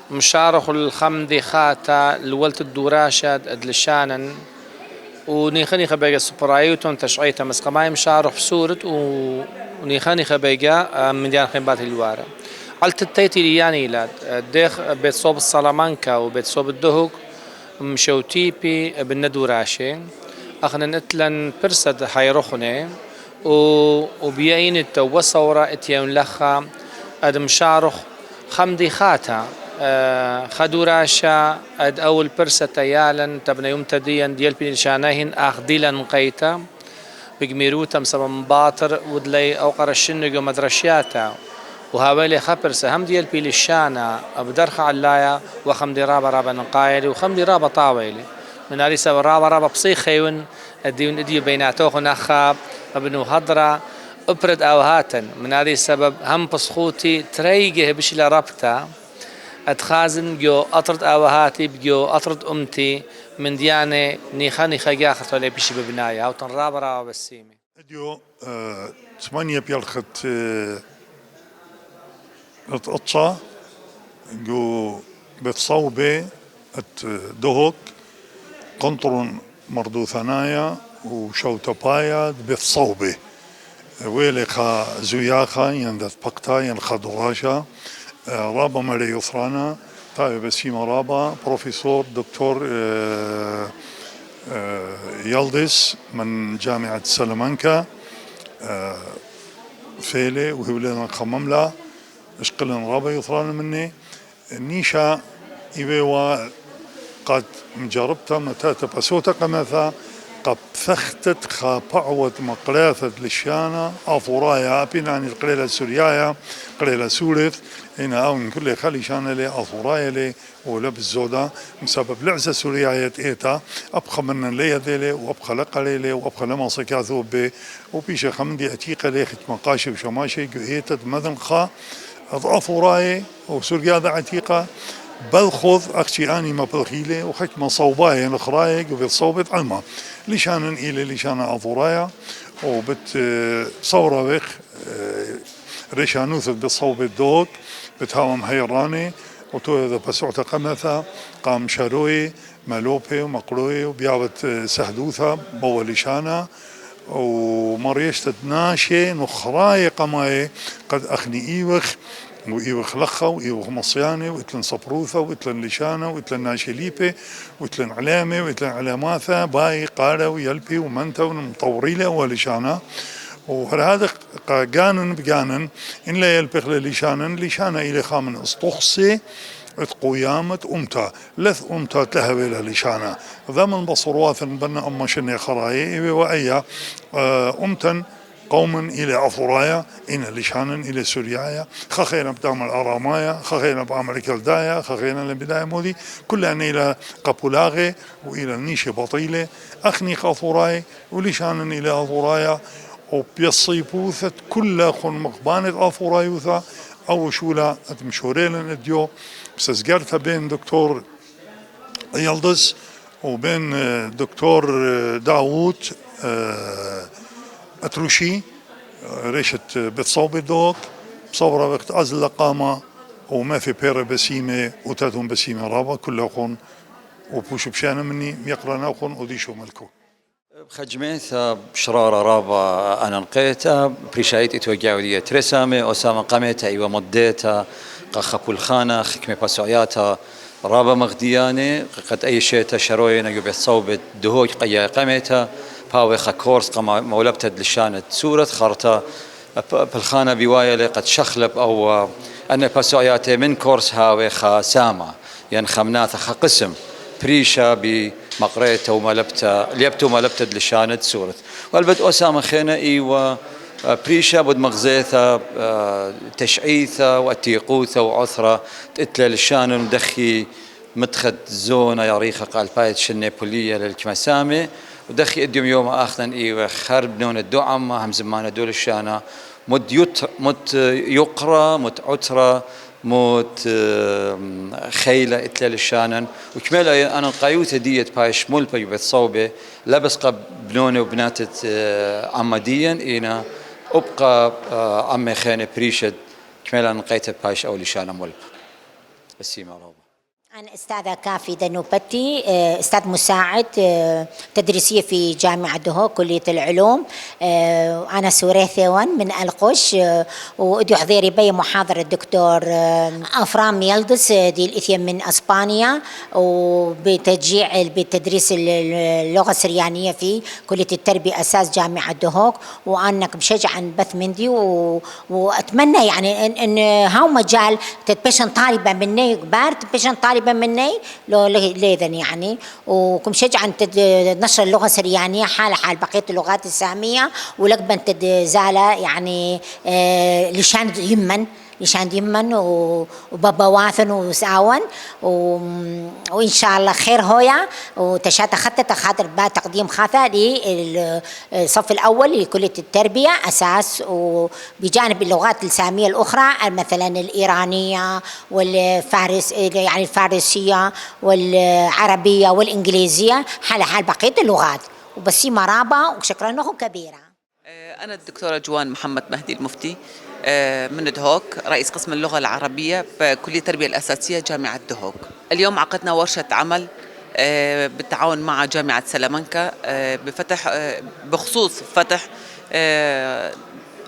mişarix ul xemdî xata li welt dûraşa ed lişanin. Û nîxe nîxe bege suprayûton teş'îte misqemayê mişarix sûrit û nîxe nîxe bege, e, mindiyan xên bat hilwara. Altit teytî liyani îlad, e, dêx bêt sob Salamanka û bêt sob Duhuk, Mişewtîpî bi nedûraşê, axnin itlen pirse di heyruxunê û, û biyeyînî te we sewra ityewn lexa ed mişarux xemdî xata, e, xedûraşa ed ewil pirse te yalen te bineyum te diyen diyel pî nişanehîn ax dîlen qeyta. Bigmîrûtem seba min batir û diley ew qereşinû go medreşiyata û hawelê xepirse hem diyel pîlî şana bi derxe ellaya we xemdî raba raba ninqayelî û xemdî raba tawelî. Min alî seba raba raba pisî xeywn edîwn idî beynatoxu naxa ebnû hadra upred aw hatin. Min alî sebeb hem pisxûtî trey geh bişîla rabta. Edxazin gyo atrid aw hatî bi gyo atrid umtî. Min diyane nîxa nîxa gaxirto lê pişî bibinaye. Hawtin raba raba besîmî. Edyo, e, tmaniye piyalxet, e, et itsa, gu bet sawbe, et, e, dohok, kontron marduthanaya u şawtapaya bet sawbe. Wêlê xa zuyaxa, yen det pakta, yen xa dolaşa, e, raba mere yusrana, tabi besîma raba, profesor, doktor, e, e, Yildiz, min Camiet Salamanca, e, fêlê û hewlêdan xememla, eşqilin raba yusrana minê, Nîşa îvê wa qet miceribta me te tepesota qemeta, qet fextet xapawet meqletet lişana, afuraya, apînanî qirêla Sûriyaya, qirêla Sûrêt, êna ew kulê xelîşane lê, afuraya lê, û le bi zoda, misebeb lehze Sûriyayet êta, epxe minnen lê yedê lê, û epxe le qerê lê, û epxe le masekatho bê, û pîşe xemindî etîqe lê, xitma qaşê û şemaşê, gu êtet medin xa, ez afurayê, û Sûriya de etîqa, belxoz exçî anî me pilxîlê û xekma sawbayê nixirayê gubêt sawbêt elma. Lîşanin îlê lîşana afuraya û bit, e, sawra vêx, e, rêşanûsek bi sawbêt dok, bit hawam heyranê û toye de pesohte qemeta, qam şeroyê, Melopê û meqloyê û biyavit, e, sehdûta bawe lîşana û meriyêştet naşê nuxrayê qemayê qed exnî îwix û îwix lexa û îwix mesyanê û itlen seprûta û itlen lîşana û itlen naşê lîpê û itlen ilemê û itlen ilemata bayî qare û yelpî û menta û mutewrîlê ew lîşana û her hadi qe ganin biganin in le yelpix le lîşanin lîşana îlê xamin istoxsê et quyamet umta. Leth umta tle hevêla lîşana. Ve min besurwatin bin emma şinê xerayê, ê wê we eya, e, umten qewmin îlê afuraya, îne lîşanin îlê Sûriyaya, xexêne bi damel aramaya, xexêne bi Amerîka daya, xexêne le bidaya modî, kulle ne île qepulaxê û île nîşê batîlê, exnî afurayê û lîşanin îlê afuraya û piyesîpûthet kulle xun mixbanêt afurayûtha, ew şûla et mişorêlin edyo, sezgerte bên doktor Yildiz û bên, e, doktor, e, Dawûd, e, Etrûşî, e, rêşet, e, bet sawbê dok, bi sabra wext ez leqama û mefê pêre besîmê û tetûn besîmê raba kulle xun û pûş û pişene minî, yeqrana xun û dîşo melko. Xecmêta şirara raba enenqêta, prîşayît îtwe gawdiye tresame, osame qemêta îwe muddeta, Qe xepulxana xikmê pasu'yata rabe mexdiyane, qed eyşete şeroyene yo bet sawbet duhok qe yeqemete, pawe xe kors qe ma-, mewlebte dilişanet suret xarta, p-, pilxana biwayele qed şexlep ew, ene pasu'yate min kors hawe xa sama, yen xemnata xa qism, prîşa bi meqrete û melebte, liyebte û melebte dilişanet suret. Welbet o samexêne î we, e, prîşa bud mexzêta, e, teş'îta û etîqûta û othra itle lişanin û dexî mitxet zona ya rîxa qalpayet şinne puliye lil kime same û dexî idyum yoma axnen î we xer bnone du amma hemzimane du lişana mut yut-, mut, e, yuqra, mut utra, mut, e, xeyla itle lişanen û kmela anan qayûte diyet payş mulpe yubet sawbe, lebes qa bnone û binatet, e, amma diyen îna, ubqa, e, amme xêne prîşet, kmela anan qayte payş ew lişana mulp. Besîma raba. أنا أستاذة كافي دنوبتي، آه، أستاذ مساعد، آه، تدريسية في جامعة دهوك، كلية العلوم. آه، أنا سوريثيون من القش، آه، ودي حضيري بي محاضرة الدكتور، آه، أفرام يلدس، آه، دي الإثيوم من أسبانيا، وبتشجيع بالتدريس ال-، ال-، اللغة السريانية في كلية التربية أساس جامعة دهوك، وأنك مشجع عن بث مندي و-، وأتمنى يعني إن، إن هاو مجال تتبشن طالبة مني، كبار تتبشن طالبة مني، لو لي-، ليذن يعني، وكم شجعا تد-، نشر اللغة السريانية حال حال بقية اللغات السامية، ولقبا تد-، زالة يعني، آه، لشان يمن، لشان يمن و-، وبابواتن وساون و-، وإن شاء الله خير هويا وتشاتا خطة خاطر با تقديم خاطر للصف الأول لكلية التربية أساس و بجانب اللغات السامية الأخرى، مثلًا الإيرانية والفارس-، يعني الفارسية والعربية والإنجليزية، حال حال بقية اللغات. وبسيمة رابة وشكرًا لكم كبيرًا. آه، أنا الدكتورة جوان محمد مهدي المفتي، آه، من دهوك، رئيس قسم اللغة العربية بكلية التربية الأساسية جامعة دهوك. اليوم عقدنا ورشة عمل، آه، بالتعاون مع جامعة سلامانكا، آه، بفتح، آه، بخصوص فتح، آه،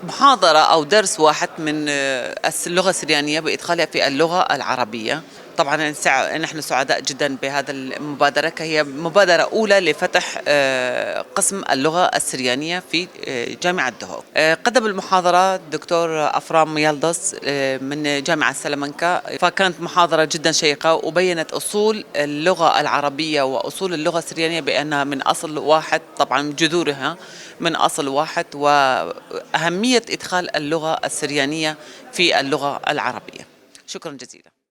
محاضرة أو درس واحد من، آه، الس-، اللغة السريانية بإدخالها في اللغة العربية. طبعًا سع-، نحن سعداء جدًا بهذا المبادرة، كهي مبادرة أولى لفتح، آه، قسم اللغة السريانية في، آه، جامعة دهوك. آه، قدم المحاضرة الدكتور أفرام يالدوس، آه، من جامعة سلامانكا، فكانت محاضرة جدًا شيقة وبينت أصول اللغة العربية وأصول اللغة السريانية بأنها من أصل واحد، طبعًا جذورها من أصل واحد، وأهمية إدخال اللغة السريانية في اللغة العربية. شكرًا جزيلًا.